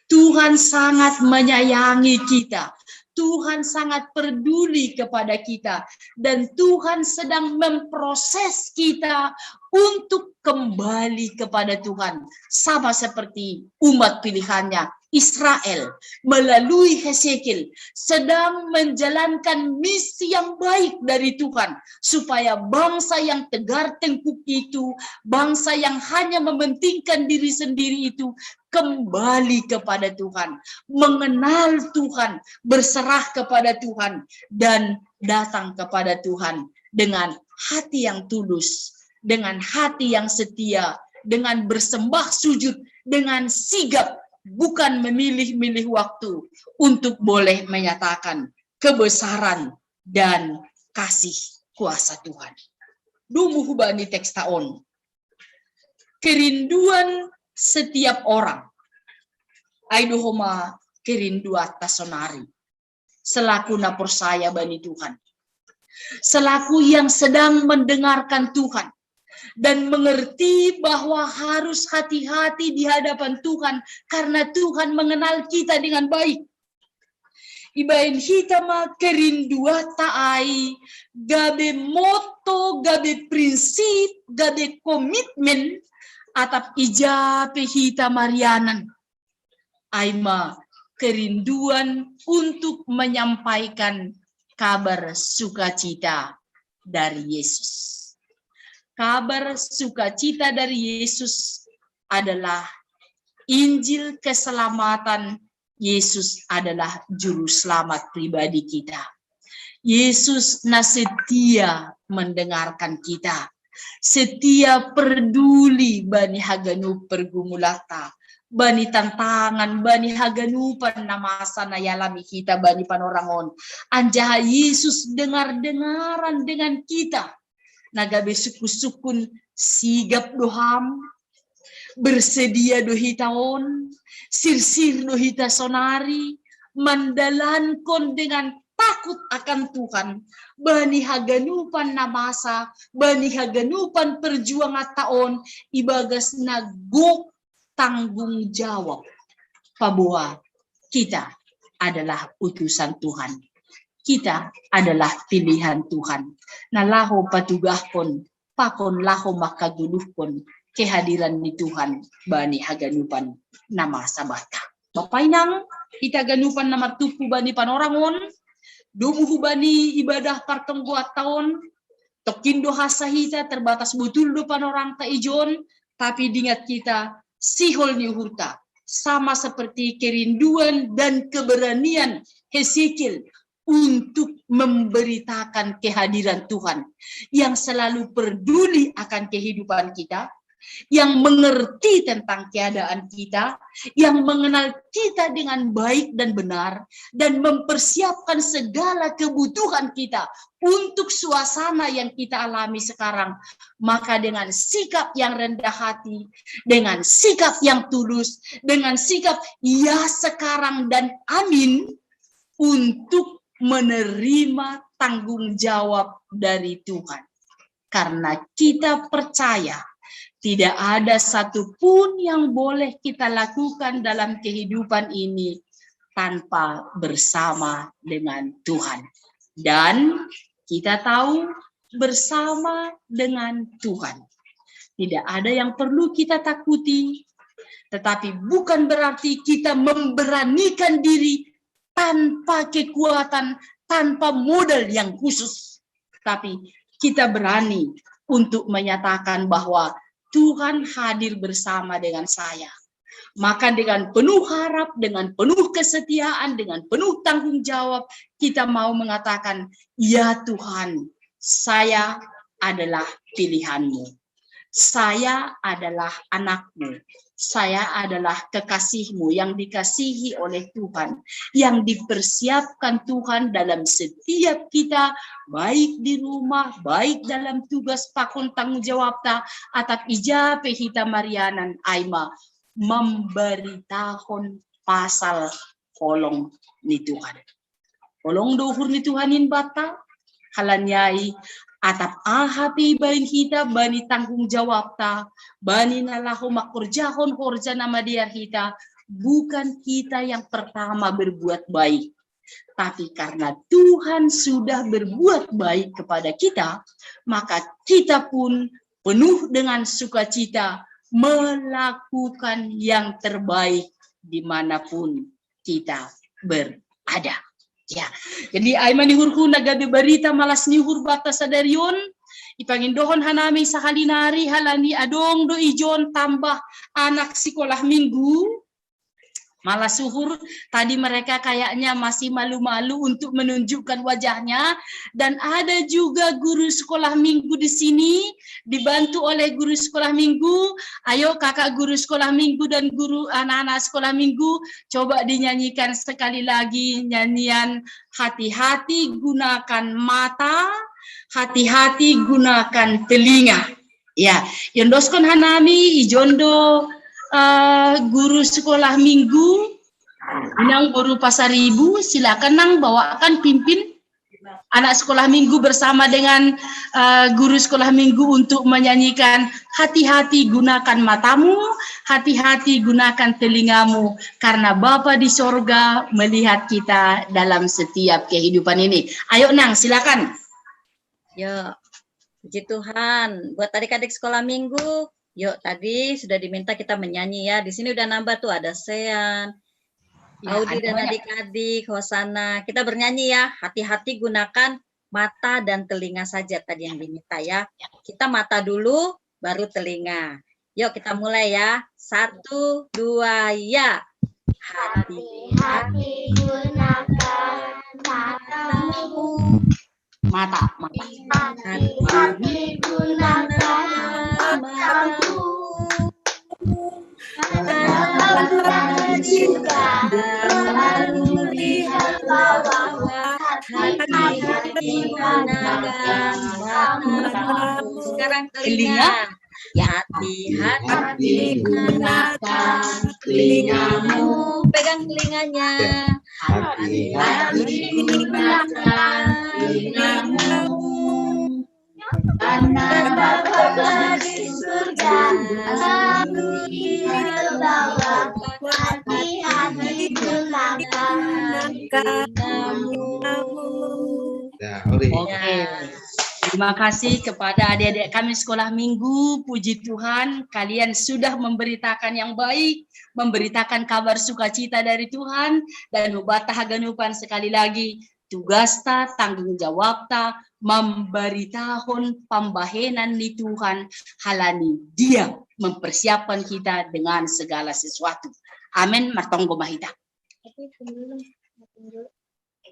Tuhan sangat menyayangi kita. Tuhan sangat peduli kepada kita. Dan Tuhan sedang memproses kita untuk kembali kepada Tuhan. Sama seperti umat pilihannya Israel melalui Hesekiel sedang menjalankan misi yang baik dari Tuhan, supaya bangsa yang tegar tengkuk itu, bangsa yang hanya mementingkan diri sendiri itu, kembali kepada Tuhan, mengenal Tuhan, berserah kepada Tuhan, dan datang kepada Tuhan dengan hati yang tulus, dengan hati yang setia, dengan bersembah sujud, dengan sigap, bukan memilih-milih waktu untuk boleh menyatakan kebesaran dan kasih kuasa Tuhan. Dumuhu bani teks ta on. Kerinduan setiap orang. Ai do homa kerinduan ta sonari. Selaku na porsaya bani Tuhan. Selaku yang sedang mendengarkan Tuhan. Dan mengerti bahwa harus hati-hati di hadapan Tuhan karena Tuhan mengenal kita dengan baik. Ibaen hita ma kerinduan ta ai, gabe moto, gabe prinsip, gabe komitmen, atap ija pe hita marianan. Ai ma kerinduan untuk menyampaikan kabar sukacita dari Yesus. Kabar sukacita dari Yesus adalah Injil keselamatan. Yesus adalah juru selamat pribadi kita. Yesus na setia mendengarkan kita, setia peduli bani haganup pergumulan ta, bani tantangan, bani haganupan na masa na ialami hita bani panorangon. Anjaha Yesus dengar-dengaran dengan kita. Na gabe sukun-sukun, sigap do ham, bersedia do hita on, sirsir do hita sonari, mandalankon dengan takut akan Tuhan, bani haganupan na masa, bani haganupan perjuangan ta on, ibagas na gok tanggung jawab. Paboa kita adalah utusan Tuhan. Kita adalah pilihan Tuhan. Na laho patugahkon, pakon laho mangkagoluhkon kehadiran ni Tuhan bani haganupan na masa banta. Bapa inang, hita ganupan na martumpu bani panorangon, domu hubani ibadah partonggoan ta on, tongkin do hansa hita, terbatas botul do panorang ta ijon, tapi dingat kita, sihol ni uhur ta, sama seperti kerinduan dan keberanian Hesekiel untuk memberitakan kehadiran Tuhan yang selalu peduli akan kehidupan kita, yang mengerti tentang keadaan kita, yang mengenal kita dengan baik dan benar, dan mempersiapkan segala kebutuhan kita untuk suasana yang kita alami sekarang. Maka dengan sikap yang rendah hati, dengan sikap yang tulus, dengan sikap ya sekarang dan amin untuk menerima tanggung jawab dari Tuhan. Karena kita percaya tidak ada satu pun yang boleh kita lakukan dalam kehidupan ini tanpa bersama dengan Tuhan. Dan kita tahu bersama dengan Tuhan. Tidak ada yang perlu kita takuti, tetapi bukan berarti kita memberanikan diri tanpa kekuatan, tanpa modal yang khusus. Tapi kita berani untuk menyatakan bahwa Tuhan hadir bersama dengan saya. Maka dengan penuh harap, dengan penuh kesetiaan, dengan penuh tanggung jawab, kita mau mengatakan, "Ya Tuhan, saya adalah pilihan-Mu. Saya adalah anak-Mu. Saya adalah kekasih-Mu yang dikasihi oleh Tuhan, yang dipersiapkan Tuhan dalam setiap kita, baik di rumah, baik dalam tugas pakon tanggung jawab ta, atap ija pe hita marianan, ai ma mambaritahon pasal holong ni Tuhan." Holong do uhur ni Tuhan in banta, halani ai atap aha pe ibaen hita bani tanggung jawab ta, bani na laho mangkorjahon horja na madear hita, bukan kita yang pertama berbuat baik. Tapi karena Tuhan sudah berbuat baik kepada kita, maka kita pun penuh dengan sukacita melakukan yang terbaik dimanapun kita berada. Ya, jadi ai manihurhuna gabe barita malas ni uhur banta sadari on, ipangindohon hanami sahali nari halani adong do ijon tambah anak sekolah minggu. Malas uhur, tadi mereka kayaknya masih malu-malu untuk menunjukkan wajahnya. Dan ada juga guru sekolah minggu di sini, dibantu oleh guru sekolah minggu. Ayo kakak guru sekolah minggu dan guru anak-anak sekolah minggu, coba dinyanyikan sekali lagi nyanyian hati-hati gunakan mata, hati-hati gunakan telinga. Ya, ondoskon hanami ijon do eh, guru sekolah minggu, Inang Boru Pasaribu, silakan Nang bawakan pimpin anak sekolah minggu bersama dengan eh, guru sekolah minggu untuk menyanyikan hati-hati gunakan matamu, hati-hati gunakan telingamu, karena Bapa di sorga melihat kita dalam setiap kehidupan ini. Ayo Nang, silakan. Ya, puji Tuhan. Buat adik-adik sekolah minggu, yuk tadi sudah diminta kita menyanyi ya. Di sini udah nambah tuh, ada Sean, ya, Audi dan adik-adik, Hosana. Kita bernyanyi ya, hati-hati gunakan mata dan telinga saja tadi yang diminta ya. Kita mata dulu, baru telinga. Yuk kita mulai ya. Satu, dua, ya. Hati-hati gunakan matamu. Mata, mata. Hati-hati gunakan matamu. Karena juga selalu lihat bahwa hati-hati gunakan matamu. Sekarang telinga. Ya. Hati-hati Hati gunakan telingamu. Pegang telinganya. Hati-hati gunakan telingamu. Karena Bapa di surga selalu ingat bahwa hati-hati gunakan telingamu. Oke. Terima kasih kepada adik-adik kami sekolah minggu. Puji Tuhan, kalian sudah memberitakan yang baik, memberitakan kabar sukacita dari Tuhan, dan hubata haganupan sekali lagi tugasta, tanggung jawabta, memberitakan pambahenan ni Tuhan, halani Dia mempersiapkan kita dengan segala sesuatu. Amin. Martonggo ma hita.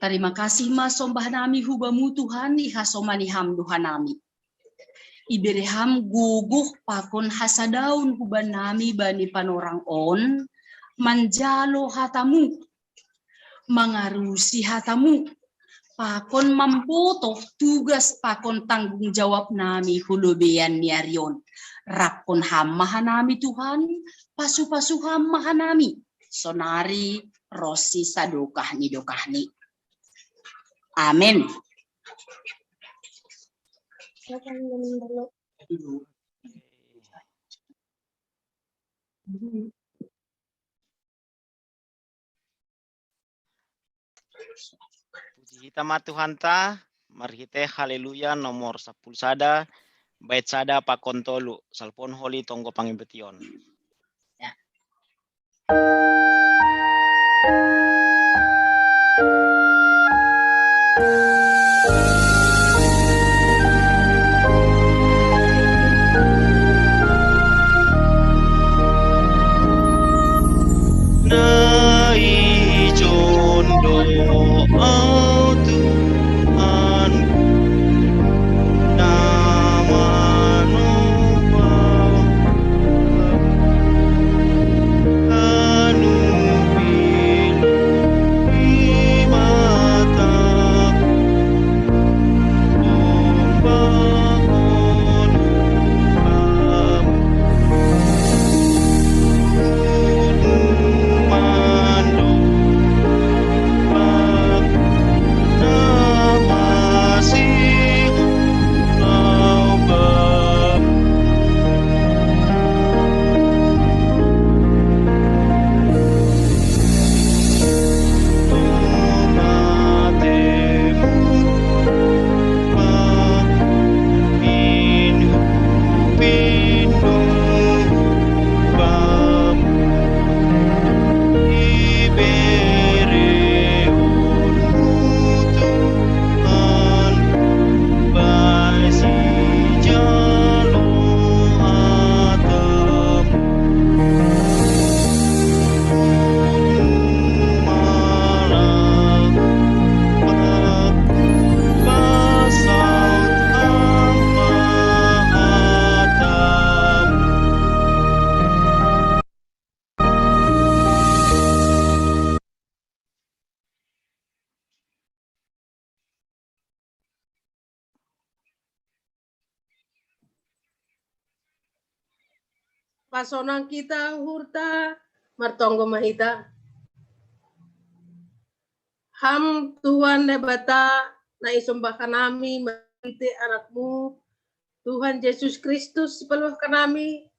Terima kasih ma sombah nami hu Bamu Tuhan, ihasomani Ham do hanami. Ibere Ham gogoh pakon hasadaon huban nami bani panorang on, manjalo hatamu, mangarusi hatamu, pakon mambotoh tugas pakon tanggung jawab nami hu lobeian ni ari on. Rapkon Ham ma hanami Tuhan, pasu-pasu Ham ma hanami, sonari ronsi sadokah ni dokahni. Amin. Puji hita ma Tuhanta, marhite Haleluya nomor sapuluh sada, bait sada pakon tolu, Salpuon Holi Tonggo Pangibetion. Pasonang kita hurta, martonggo ma hita. Ham Tuhan Debata, na isombah hanami marhite Anakmu, Tuhan Jesus Kristus, Sipaluah hanami.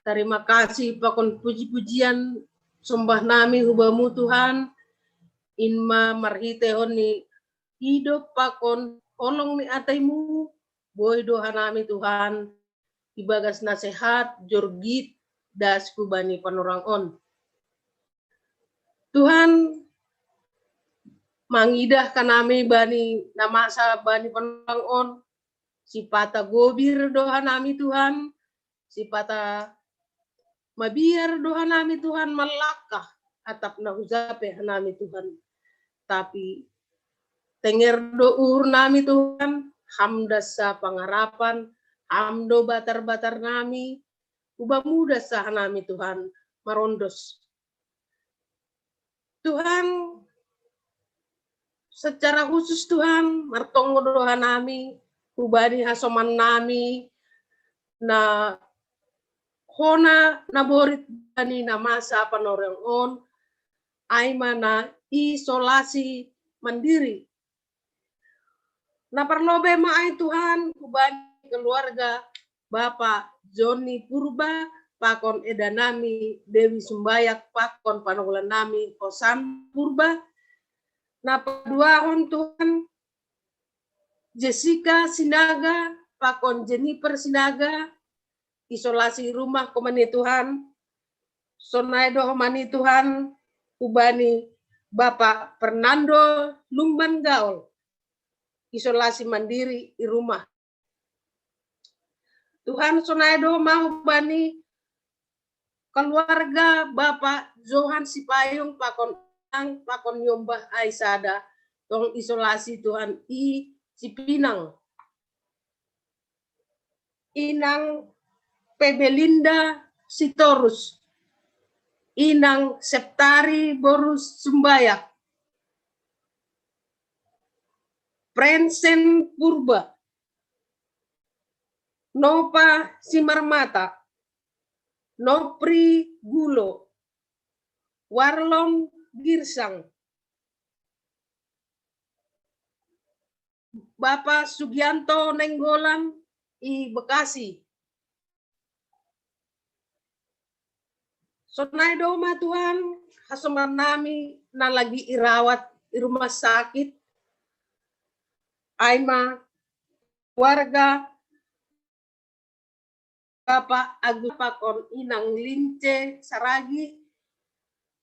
Tarima kasih pakon puji-pujian sombah nami hu Bamu Tuhan, in ma marhitehon ni idop pakon holong ni ateimu, boi do hanami Tuhan, ibagas nasehat jorgit das hu bani panorang on. Tuhan, mangidah hanami bani na masa bani panorang on, sipata gobir do hanami Tuhan, sipata mabiar do hanami Tuhan mallangkah, atap na hujape hanami Tuhan. Tapi tenger do uhur nami Tuhan, Ham das sa pangarapan, Ham do batar-batar nami, hu Bamu das sa hanami Tuhan marondos. Tuhan, secara khusus Tuhan, martonggo do hanami, hu bani hasoman nami, na hona na borit bani na masa panorang on, ai ma na isolasi mandiri. Na parlobei ma ai Tuhan, hu bani keluarga Bapak Joni Purba, pakon eda nami Dewi Sumbayak, pakon panogulan nami Hosan Purba. Na paduahon Tuhan, Jessica Sinaga, pakon Jennifer Sinaga, isolasi rumah ho ma ni Tuhan. Sonai do ho ma ni Tuhan, hu bani Bapak Fernando Lumban Gaol, isolasi mandiri i rumah. Tuhan, sonai do ho ma hu bani keluarga Bapak Johan Sipayung, pakon inang, pakon nyombah ai sada, tong isolasi Tuhan i Cipinang. Inang Pebelinda Sitorus, Inang Septari boru Sumbayak, Prensen Purba, Nopa Simarmata, Nopri Gulo, Warlon Girsang, Bapak Sugianto Nainggolan i Bekasi. Sonai do ho ma Tuhan, hasoman nami na lagi irawat i rumah sakit, ai ma warga Bapak Agus pakon Inang Lince Saragi,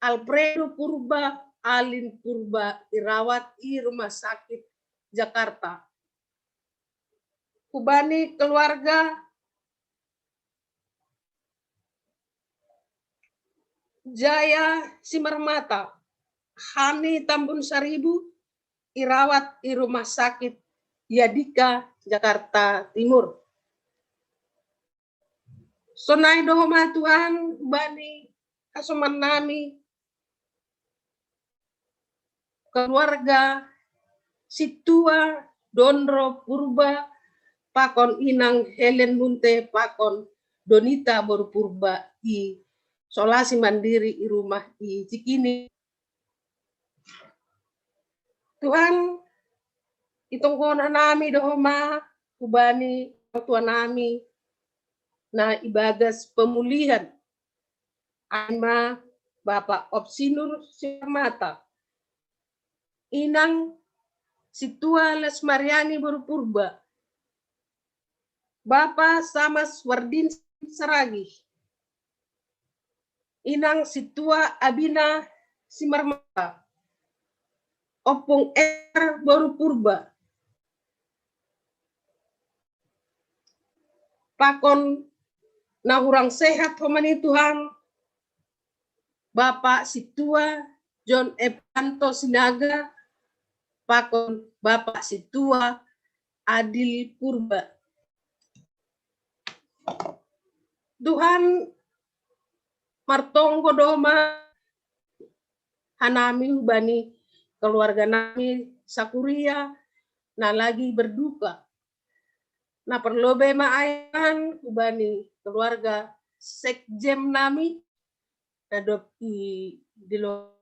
Alfredo Purba, Alin Purba, irawat i rumah sakit Jakarta. Hu bani keluarga Jaya Simarmata, Hani Tambun Saribu, irawat i rumah sakit Yadika, Jakarta Timur. Sonai do ho ma Tuhan, hu bani hasoman nami, keluarga Situa Donro Purba, pakon Inang Helen Munte, pakon Donita boru Purba, isolasi mandiri i rumah i Cikini. Tuhan, itonggohon nami do ho ma hu bani orang tua nami na ibagas pemulihan, ai ma Bapak Opsinur Simarmata, Inang Situa Lesmariani boru Purba, Bapak Samas Wardin Saragi, Inang Situa Abina Simarmata, Ompung Er boru Purba, pakon na hurang sehat ho ma ni Tuhan, Bapak Situa John Evanto Sinaga, pakon Bapak Situa Adil Purba. Tuhan, martonggo do ho ma hanami hu bani keluarga nami sakuria na lagi berduka. Na parlobei ma ai Tuhan hubani keluarga sekjen nami, na dob i di lo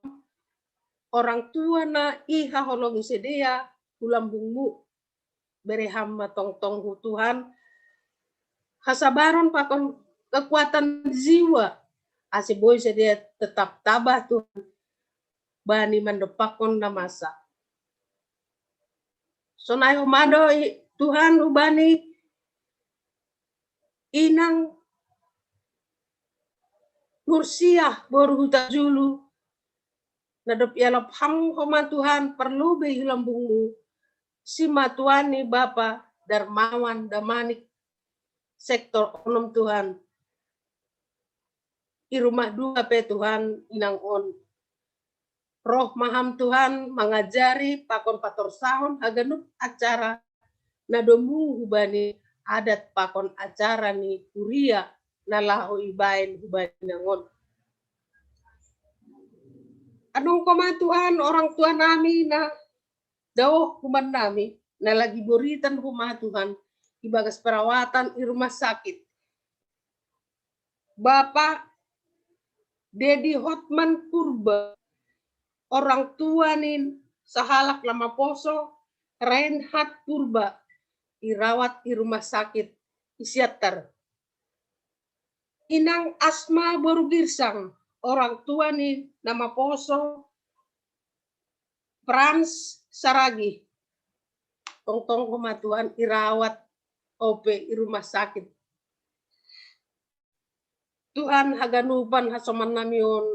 orang tua na i haholongi sidea hu lambungmu. Bere ham ma tongtong hu Tuhan hasabaron pakon kekuatan jiwa, ase boi sidea tetap tabah Tuhan bani mandopakkon na masa. Sonai homa do i Tuhan hubani inang Nursiah boru Hutajulu, na dob ialap ham homa Tuhan parlobei hu lambungmu, simatuan ni Bapa Darmawan Damanik sektor onom Tuhan. I rumah dua pe Tuhan inang on. Roh ma ham Tuhan mangajari pakon patorsahon haganup acara na domu hubani adat pakon acara ni kuria na laho ibahen hubani inang on. Adong homa Tuhan orang tua nami na daoh human nami, na lagi boritan homa Tuhan ibagas perawatan i rumah sakit. Bapa Dedi Hotman Purba, orang tua ni sahalak na maposo Reinhard Purba, irawat i rumah sakit i Siantar. Inang Asma boru Girsang, orang tua ni na maposo Frans Saragih. Tongtong homa Tuhan irawat ope i rumah sakit. Tuhan, haganupan hasoman nami on,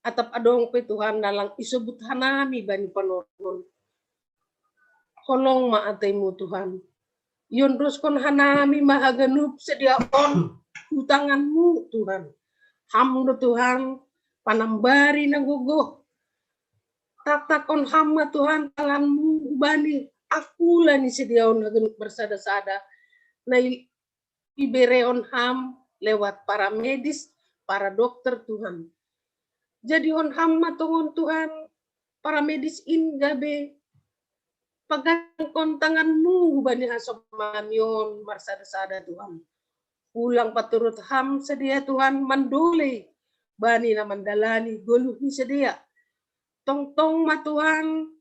atap adong pe Tuhan na lang isobut hanami bani panorang on. Holong ma ateimu Tuhan. Iondoskon hanami ma haganup sidea on hu tanganmu Tuhan. Ham do Tuhan panambari na gogoh. Taktakkon ham ma Tuhan tanganmu hubani angkula ni sidea on haganup marsada-sada. Na i iberehon ham lewat para medis, para dokter Tuhan. Jadihon ham ma tongon Tuhan para medis in gabe pagangkon tanganmu hubani hasoman nami on marsada-sada Tuhan. Ulang paturut ham sidea Tuhan mandolei bani na mandalani goluh ni sidea. Tongtong ma Tuhan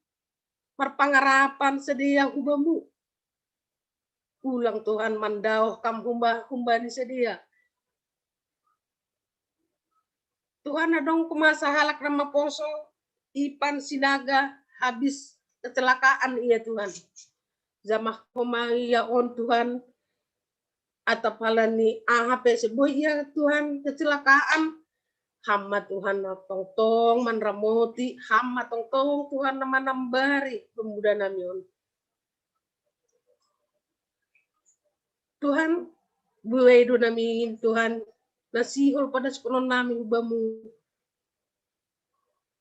marpangarapan sidea hubamu. Ulang Tuhan mandaoh kam humba, humbani sidea. Tuhan, adong homa sahalak na maposo Ipan Sinaga, habis kecelakaan ia Tuhan. Jamah homa ia on Tuhan, atap halani aha pe ase boi ia Tuhan kecelakaan. Ham ma Tuhan na tongtong manramoti, ham ma tongtong Tuhan na manambari pemuda nami on. Tuhan, buei do nami Tuhan, na sihol padaskononnami hubamu.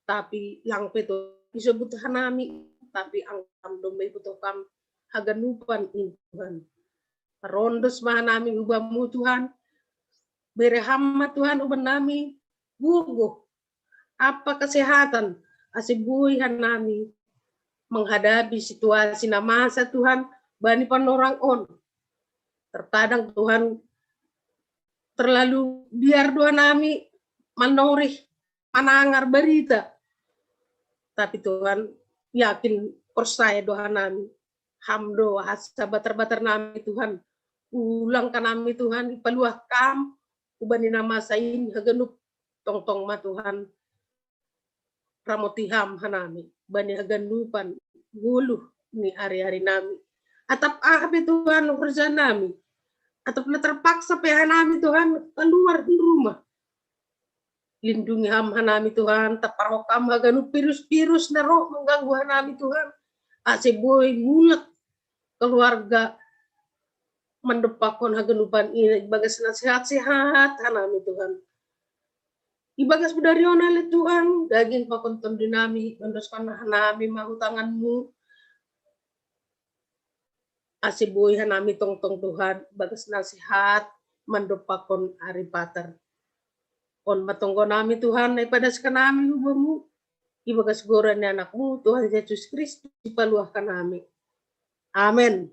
Tapi lang pe Tuhan isobut hanami, tapi angkam do maiboto kam haganupan in Tuhan. Rondos ma hanami hubamu Tuhan. Bere ham ma Tuhan huban nami gogoh ampa kesehatan ase boi hanami menghadapi situasi na masa Tuhan bani panorang on. Terkadang Tuhan terlalu biar do hanami manorih manangar barita. Tapi Tuhan yakin porsaya do hanami. Ham do hasa batar-batar nami Tuhan. Ulang hanami Tuhan, ipaluah kam hubani na masa in haganup. Tongtong ma Tuhan ramoti ham hanami bani haganupan goluh ni ari-ari nami. Atap aha pe Tuhan horja nami, atap na terpaksa pe hanami Tuhan keluar ni rumah. Lindungi ham hanami Tuhan, taparhok ham haganup virus-virus na ro mengganggu hanami Tuhan. Ase boi mulak keluarga mandopakkon haganupan i ibagas na sehat-sehat hanami Tuhan. Ibagas bodari on ale Tuhan, daging pakon tondi nami, ondoskon hanami ma hu tanganmu. Ase boi hanami tongtong Tuhan, ibagas na sehat mandopakkon ari patar. On ma tonggo nami Tuhan, na ipadaskon nami hubamu, ibagas goran ni anakmu Tuhan Jesus Kristus ipaluah hanami. Amen.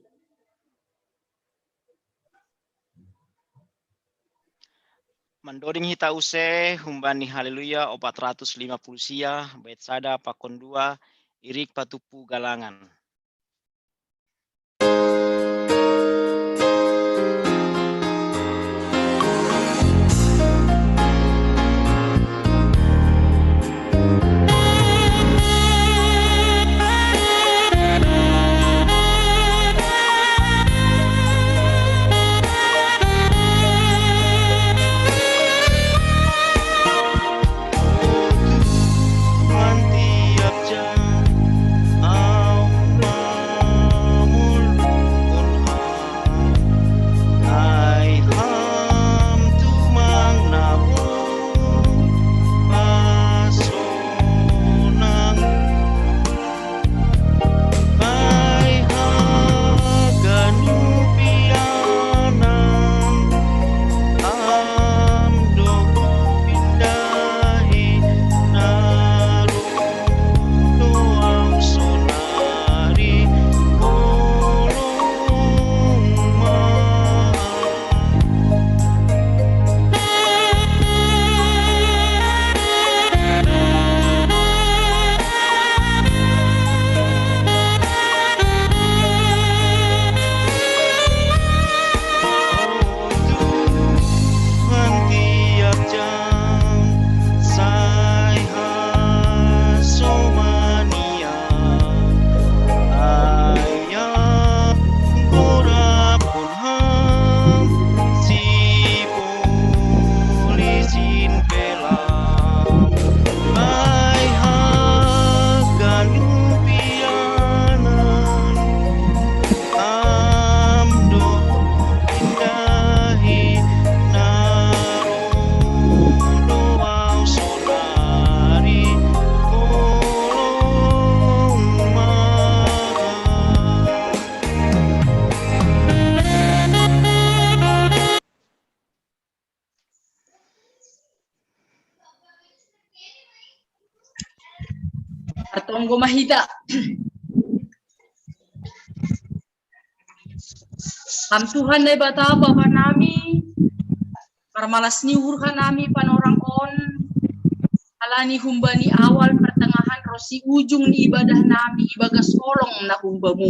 Mandoding hita use humbani Haleluya opat ratus lima puluh sia, bait sada pakon dua, irik patupu galangan. Martonggo ma hita. Ham Tuhan Naibata Bapa nami, marmalas ni uhur hanami panorang on, halani humbani awal, pertengahan ronsi ujung ni ibadah nami ibagas holong na humbamu.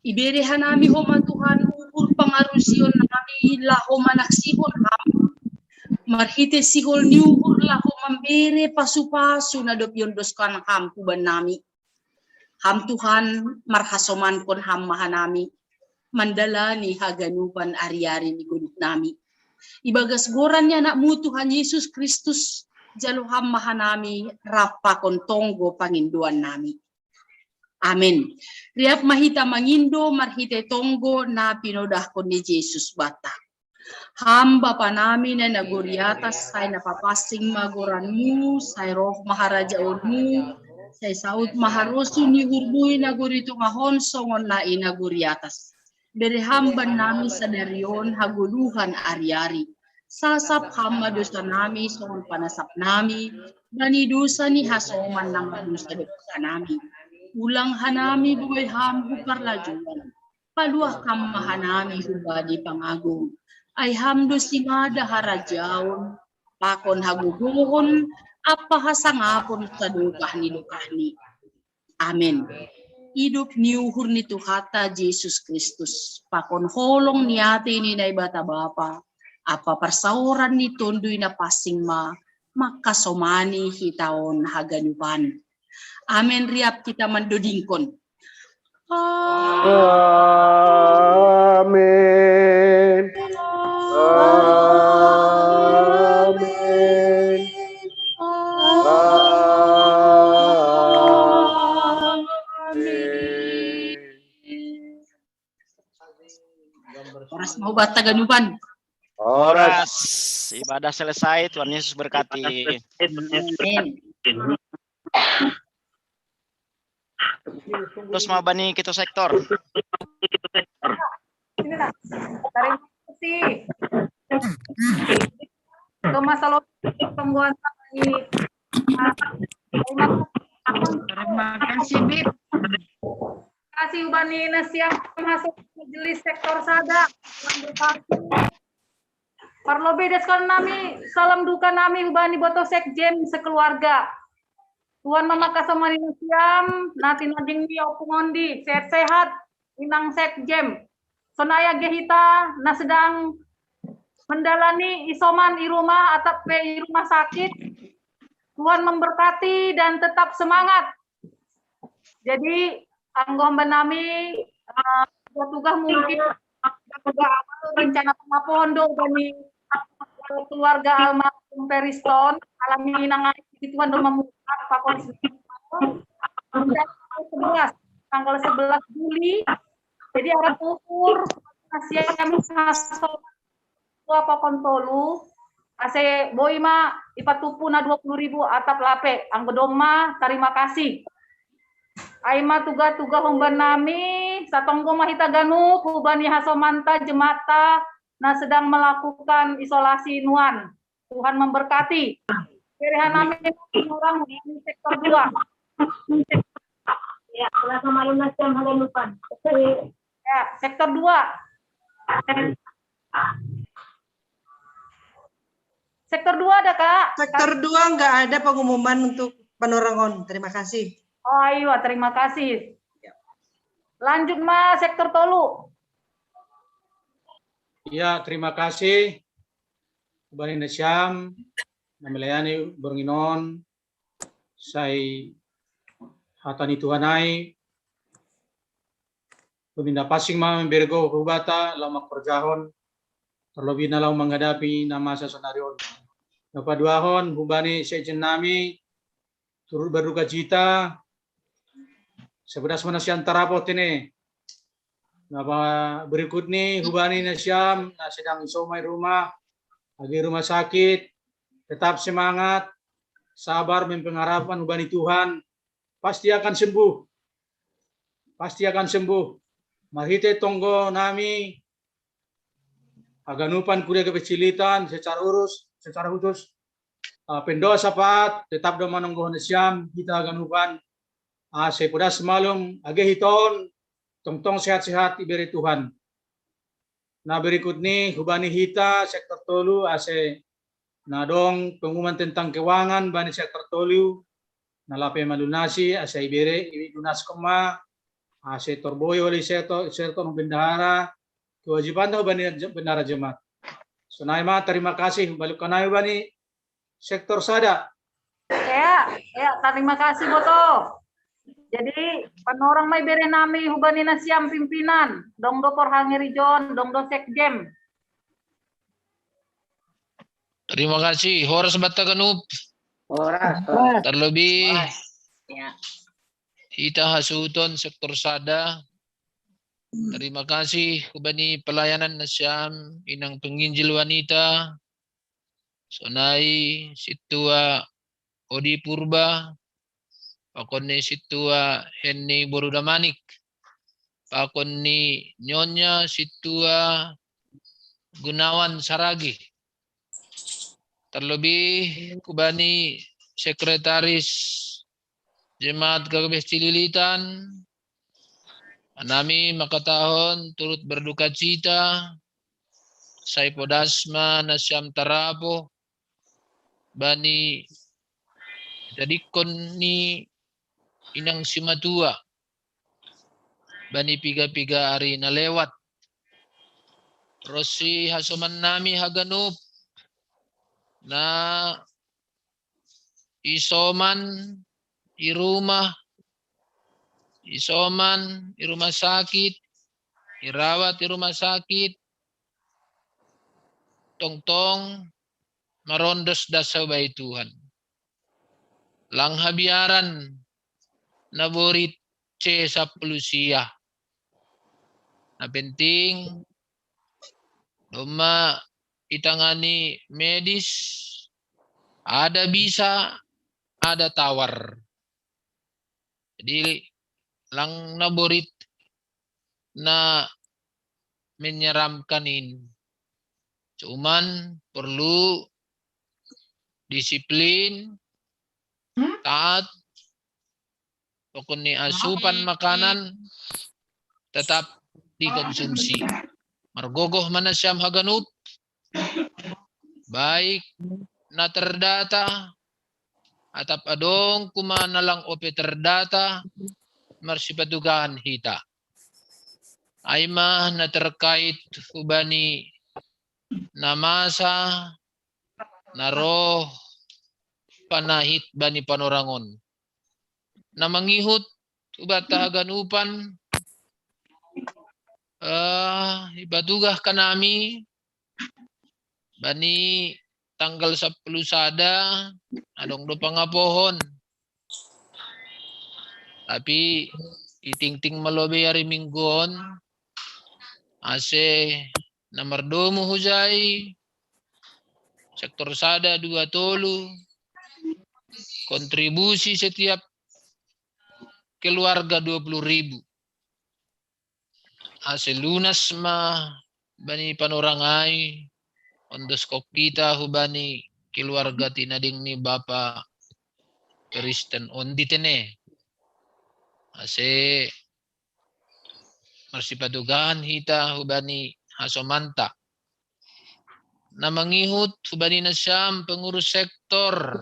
Ibere hanami Ho ma Tuhan uhur pangarusion nami laho manaksihon Ham, marhite sihol ni uhur laho mambere pasu-pasu na dob iondoskon Ham huban nami. Ham Tuhan, marhasomankon Ham ma hanami mandalani haganupan ari-ari ni goduk nami. Ibagas goran ni Anakmu Tuhan Yesus Kristus, jalo Ham ma hanami rap pakon tonggo pangindoan nami. Amen. Riap ma hita mangindo marhite tonggo na pinodahkon ni Jesus banta. Ham Bapa nami na i nagori atas, sai na papansing ma goranmu, sai roh ma harajaonmu, sai saut ma harosuh ni uhurmu i nagori tongah on songon na i nagori atas. Bere Ham bannami sadari on hagoluhan ari-ari. Sasap Ham ma dosa nami songon panasap nami bani dosa ni hasoman na mardosa dohot hanami. Ulang hanami boi Ham hu parlajuon. Paluah Ham ma hanami humbani pangago. Ai Ham do simada harajaon, pakon hagogoon, ampa hasangapon sadokah ni dokahni. Amen. Idop ni uhur ni Tuhanta Jesus Kristus, pakon holong ni atei ni Naibata Bapa, ampa parsaoran ni Tonduy Napansing ma, mangkasomani hita on haganupan. Amen. Riap hita mandodingkon. Amen. Amen. Amen. Horas ma hubanta haganupan. Horas. Ibadah selesai, Tuhan Yesus berkati. Amin. Terus ma bani ketua sektor. Ini lah. Terima kasih. Ke masalah pembuatan ini. Terima kasih, Bib. Terima kasih, Ubani Nasiam, masuk majelis sektor sada. Tuhan berkati. Parlobei das kan nami, salam duka nami hubani boto sekjen sekeluarga. Tuhan mamaka sama ni nasiam, nati naging ni opungondi, sehat-sehat, inang sekjen. Sonaya gehita, na sedang menjalani isoman di rumah atau pe di rumah sakit. Tuhan memberkati dan tetap semangat. Jadi, anggo hamba nami, eh, tugas-tugas mungkin, tugas rencana pengapondo dari keluarga almarhum Periston, alami nangai di Tuhan rumah muka, pakon sebelas, tanggal sebelas Juli. Jadi, arah ukur, masih kami masuk apa kontolu, ase boi ma ipatupu na dua puluh ribu atap lape, anggo domma, terima kasih. Ai ma tuga-tuga hubani nami, satonggo ma hita ganup, hubani hasomanta jemaatta, na sedang melakukan isolasi nuan. Tuhan memberkati. Kirihan nami orang di sektor dua. Ya, selasa malam nasiam haganupan. Ya, sektor dua. Sektor dua ada, Kak? Sektor dua nggak ada pengumuman untuk Panorangon. Terima kasih. Oh, iya, terima kasih. Lanjut, Mas, sektor tolu. Ya, terima kasih. Hubani nasiam, na melayani borngin on, sai hata ni Tuhan ai, Tuminda pansing ma mambere gogo hubata, laho mangkorjahon, terlebih na laho menghadapi na masa sonari on. Na paduahon, hubani sekjen nami, turut berduka cita, sepedas ma nasiam tarapo tene. Na berikut ni, hubani nasiam, na sedang isoman di rumah, lagi rumah sakit, tetap semangat, sabar, mempengharapan hubani Tuhan, pasti akan sembuh. Pasti akan sembuh. Marhite tonggo nami, haganupan kuria Gabe Cililitan, secara urus, secara khusus, eh, pendoa sapat, tetap do manonggohon nasiam, hita haganupan, ase podas malum, age hita on, tongtong sehat-sehat ibere Tuhan. Na berikut ni, hubani hita, sektor tolu, ase na adong pengumuman tentang keuangan bani sektor tolu, na lape malunasi, ase ibere, ilunaskon ma, ase torboi oleh sektor, sektor bendahara, kewajibanta hubani bendahara jemaat. Sonai ma, terima kasih, balukkan nai hubani sektor sada. Ya, ya, terima kasih, Boto. Jadi, panorang ma ibere nami hubani nasiam pimpinan, dong do Porhangerijon, dong do sekjen. Terima kasih. Horas banta ganup. Horas. Terlebih Ya. Hita hasuhuton sektor sada. Terima kasih hubani pelayanan nasiam inang penginjil wanita. Sonai sintua Odi Purba, pakon ni sintua Henny Boru Damanik, pakon ni nyonya sintua Gunawan Saragi. Terlebih hubani sekretaris Jemaat Gabe Cililitan, nami mangkatahon turut berduka cita, sai podas ma nasiam tarapo, bani sadingkon ni inang simatua, bani piga-piga ari na lewat. Ronsi hasoman nami haganup, na isoman di rumah, isoman di rumah sakit, dirawat di rumah sakit, tongtong marondos das hubahen Tuhan. Lang habiaran naborit C sampulu sia. Na penting, domma ditangani medis, ada bisa, ada tawar. Jadi, lang naborit na menyeramkan in. Cuman perlu disiplin, taat, pokoknya asupan makanan tetap dikonsumsi. Margogoh ma nasiam haganup, Baik na terdata, atap adong kuma na lang ope terdata, marsipatugahan hita. Ai ma na terkait hubani na masa na roh panahit bani panorangon. Na mangihut hubata haganupan, eh, ipatugah kanami bani tanggal sapuluh sada, adong do pangapohon. Tapi itingting ma lobei ari minggu on, ase na mardomu hujai, sektor sada, dua, tolu, kontribusi setiap keluarga dua puluh ribu. Ase lunas ma bani panorang ai, ondoskop hita hubani keluarga tinading ni Bapa Kristen on di tene. Ase marsipatugahan hita hubani hasomanta. Na mangihut hubani nasiam pengurus sektor,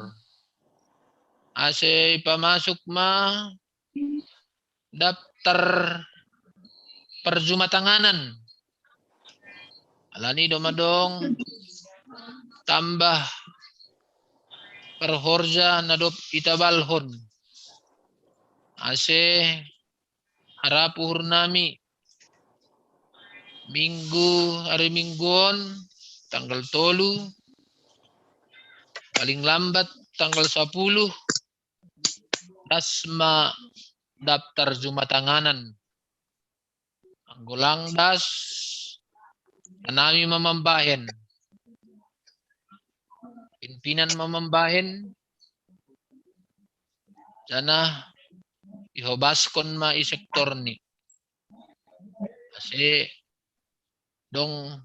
ase ipamasuk ma daftar parjumatanganan. Alani do madong tambah parhorja na dob itabalhon. Ase harap uhur nami minggu, ari minggu on, tanggal tolu, paling lambat tanggal sapuluh, das ma daftar jumatanganan. Anggo lang das, hanami ma mambahen. Pimpinan ma mambahen, janah ihobaskon ma i sektor ni. Ase dong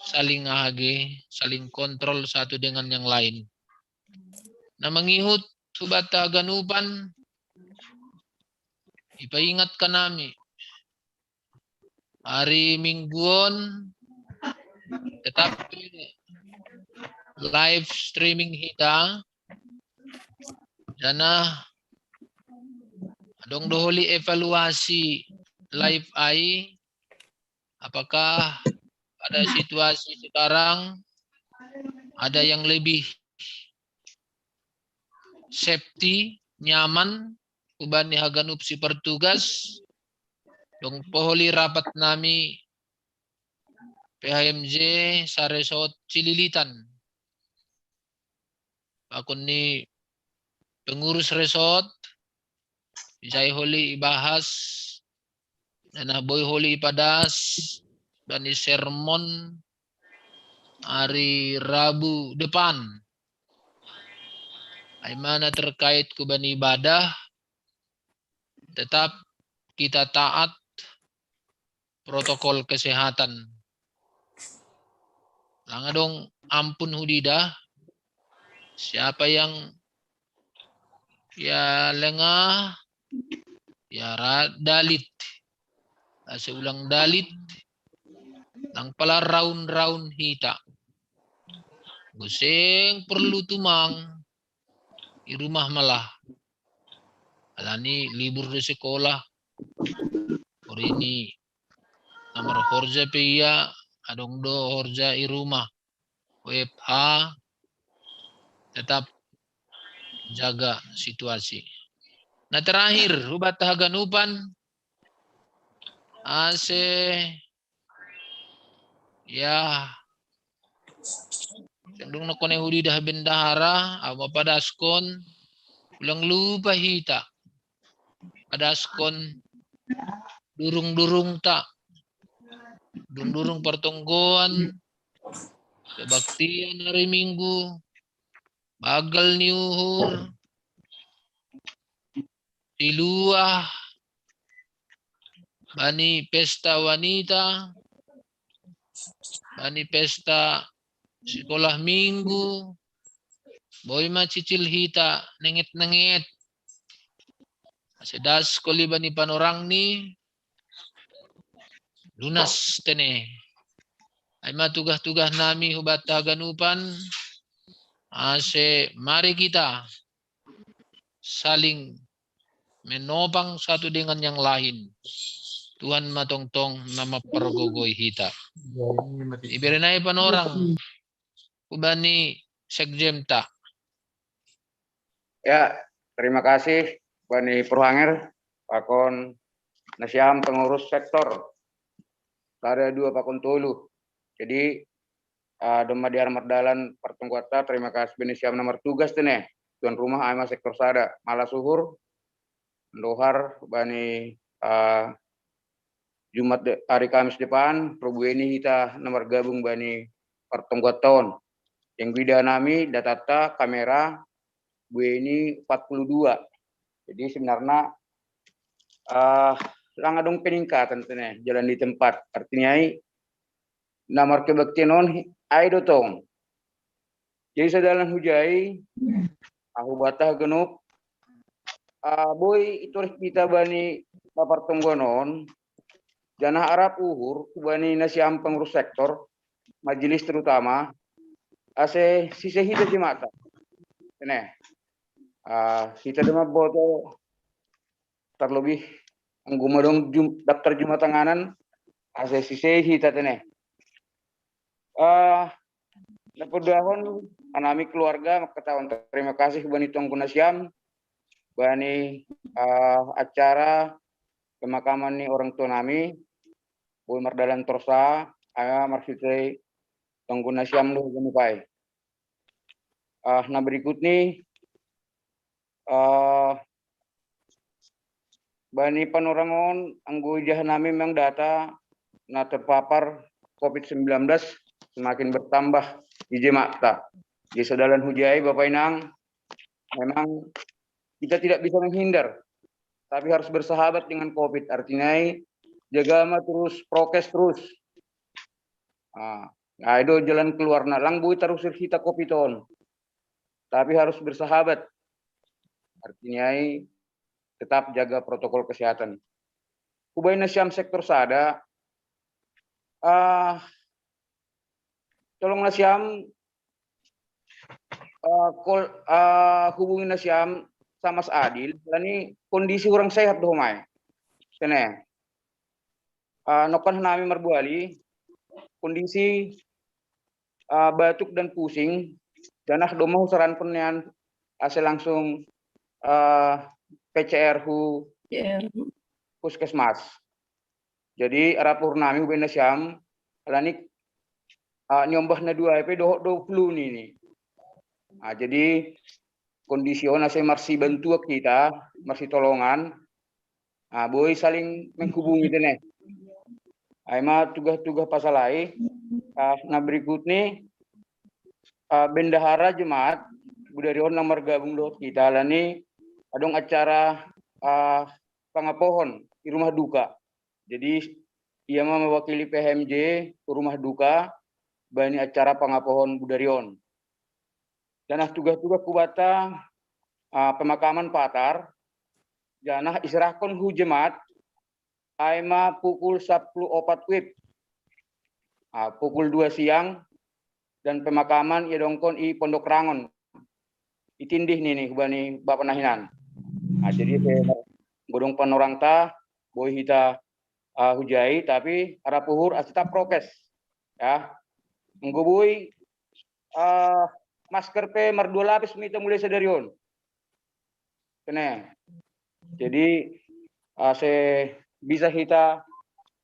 saling ahage, saling kontrol satu dengan yang lain. Na mangihut hubata haganupan, ipaingat kanami, ari minggu on tetap live streaming hita, janah adong do holi evaluasi live ai, apakah pada situasi sekarang ada yang lebih safety, nyaman, hubani haganup sipartugas. Dong poholi rapat nami P H M J saresort Cililitan. Pakon ni pengurus resort, ijai holi ibahas, janah boi holi ipadas bani sermon ari Rabu depan. Ai ma na terkait hubani ibadah, tetap kita taat protokol kesehatan. Lang adong ampun hudidah, siapa yang ya lengah, ya dalit. Ase ulang dalit, lang pala raun-raun hita. Anggo seng perlu tumang, i rumah ma lah. Alani libur do sekolah. Porini na marhorja pe ia, adong do horja i rumah. W F H, tetap jaga situasi. Na terakhir, hubata haganupan, ase ya, seng dung na kone hudidah bendahara, ahu ma padaskon, ulang lupa hita padaskon durung-durungta, durung-durung partonggoan, kebaktian ari minggu, bagal ni uhur, piluah, bani pesta wanita, bani pesta sekolah minggu, boi ma cicil hita nenget-nenget. Ase das holi bani panorang ni, lunas tene. Ai ma tugah-tugah nami hubanta haganupan, ase mari kita saling menopang satu dengan yang lain. Tuhan ma tongtong na mampargogoi hita. Iberenai panorang hubani sekjemta. Ya, terima kasih bani Purhanger, pakon nasiam pengurus sektor. Sada, dua, pakon tolu. Jadi, uh, domma di arah mardalan partungguanta, terima kasih bani siam na martugas tene. Tuan rumah ai ma sektor sada, malas uhur, ndohar bani uh, Jumat de, hari Kamis depan, ro bueni hita na margabung bani partungguanta on. Yang guida nami, datanta, kamera, bueni empat puluh dua. Jadi sebenarnya uh, lang adong peningkatan tene, jalan di tempat. Artinya i, na markebaktian on ai do tong. Jadi sadalan hujai, ahu banta haganup, uh, boi itorih hita bani partungguan on, janah arap uhur hubani nasiam pengurus sektor, majelis terutama, ase sise hita jemata. Tene, uh, hita dema boto, terlebih anggo madong jum, daftar jumatan, ase sise hita tene. Uh, na pardahon, anami keluarga mangkatahon terima kasih bani tonggo nasiam bani uh, acara pemakaman ni orang tua nami, boi mardalan torsa, ai ma marhitei tonggo nasiam do haganup ai. Uh, na berikut ni, uh, bani panorang on, anggo ididah nami memang data na terpapar covid sembilan belas semakin bertambah di jemata. Di sadalan hujai, Bapak Inang, memang kita tidak bisa menghindar, tapi harus bersahabat dengan covid. Artinya i, jaga ma terus, prokes terus. Nah, ai do jalan keluar na, lang boi tarusir hita covid on. Tapi harus bersahabat. Artinya i, tetap jaga protokol kesehatan. Hubani nasiam sektor sada, uh, tolong nasiam, uh, kol, uh, hubungi nasiam sama Mas Adil, alani kondisi kurang sehat do homa i. Tene, uh, nongkan nami marbuali, kondisi uh, batuk dan pusing, janah domma husarankon nian ase langsung uh, P C R hu puskesmas. Jadi arap uhur nami hubani nasiam, alani uh, niombah na dua ai pe dohot do flu nini. Uh, jadi kondisi on ase marsibantuan hita, marsitolongan, uh, boi saling menghubungi tene. Ai ma tugah-tugah pasal ai. Uh, na berikut ni, uh, bendahara jemaat budari on na margabung dohot hita, alani adong acara uh, pangapohon di rumah duka. Jadi ia ma mewakili P H M J rumah duka bani acara pangapohon budari on. Janah tugah-tugah hubanta, uh, pemakaman patar, janah isarahkon hu jemaat, ai ma pukul sapuluh opat wib, uh, pukul dua siang, dan pemakaman iadongkon i Pondok Rangon. I tindih nini hubani bapa na hinan. Uh, jadi ase godang panorangta, boi hita uh, hujai, tapi arap uhur ase tetap prokes. Ya, anggo boi uh, masker pe mardua lapis ma hita mulai sadari on. Tene. Jadi ase bisa hita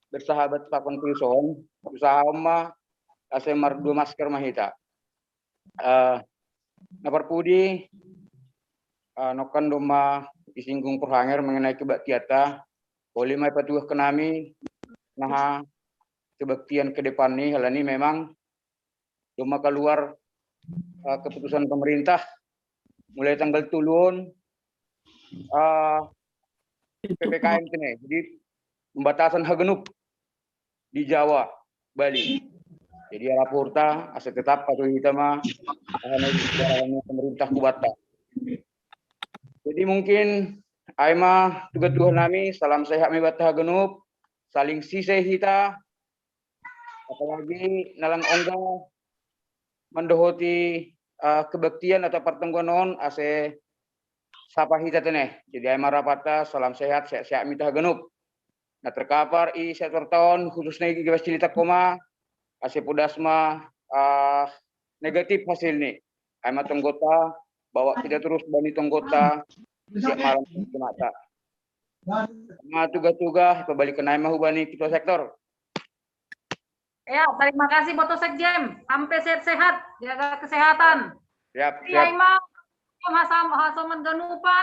bersahabat pakon virus on, usaha ma ase mardua masker ma hita. Uh, na parpudi, uh, nongkan domma isinggung Purhanger mengenai kebaktianta, boi ma ipatugah hami naha kebaktian ke depan ni, alani memang domma kaluar uh, keputusan pemerintah mulai tanggal tolu on uh, P P K M tene. Jadi pembatasan haganup di Jawa, Bali. Jadi arap uhurta ase tetap patuhi hita ma pemerintah hubanta. Jadi mungkin ai ma tugah-tugah nami, salam sehat ma ibanta haganup, saling sise hita, Apalagi nalang ongga mandohoti, eh, kebaktian atau partengguan on ase sapa hita tene. Jadi ai marapata salam sehat, sehat-sehat mita haganup. Na terkapar i sektor taon khususnya i gabas cilita koma ase podas ma, eh, negatif hasilni. Ai ma tonggonta, bawa kita terus bani tonggonta siap malam mata. Ma tuga-tuga pabalikan ai ma hubani ketua sektor. Ya, terima kasih Boto Sekjen. Sampai sehat-sehat, jaga kesehatan. Siap, Iya, siap. Ima. Hasam, hasoman ganupan,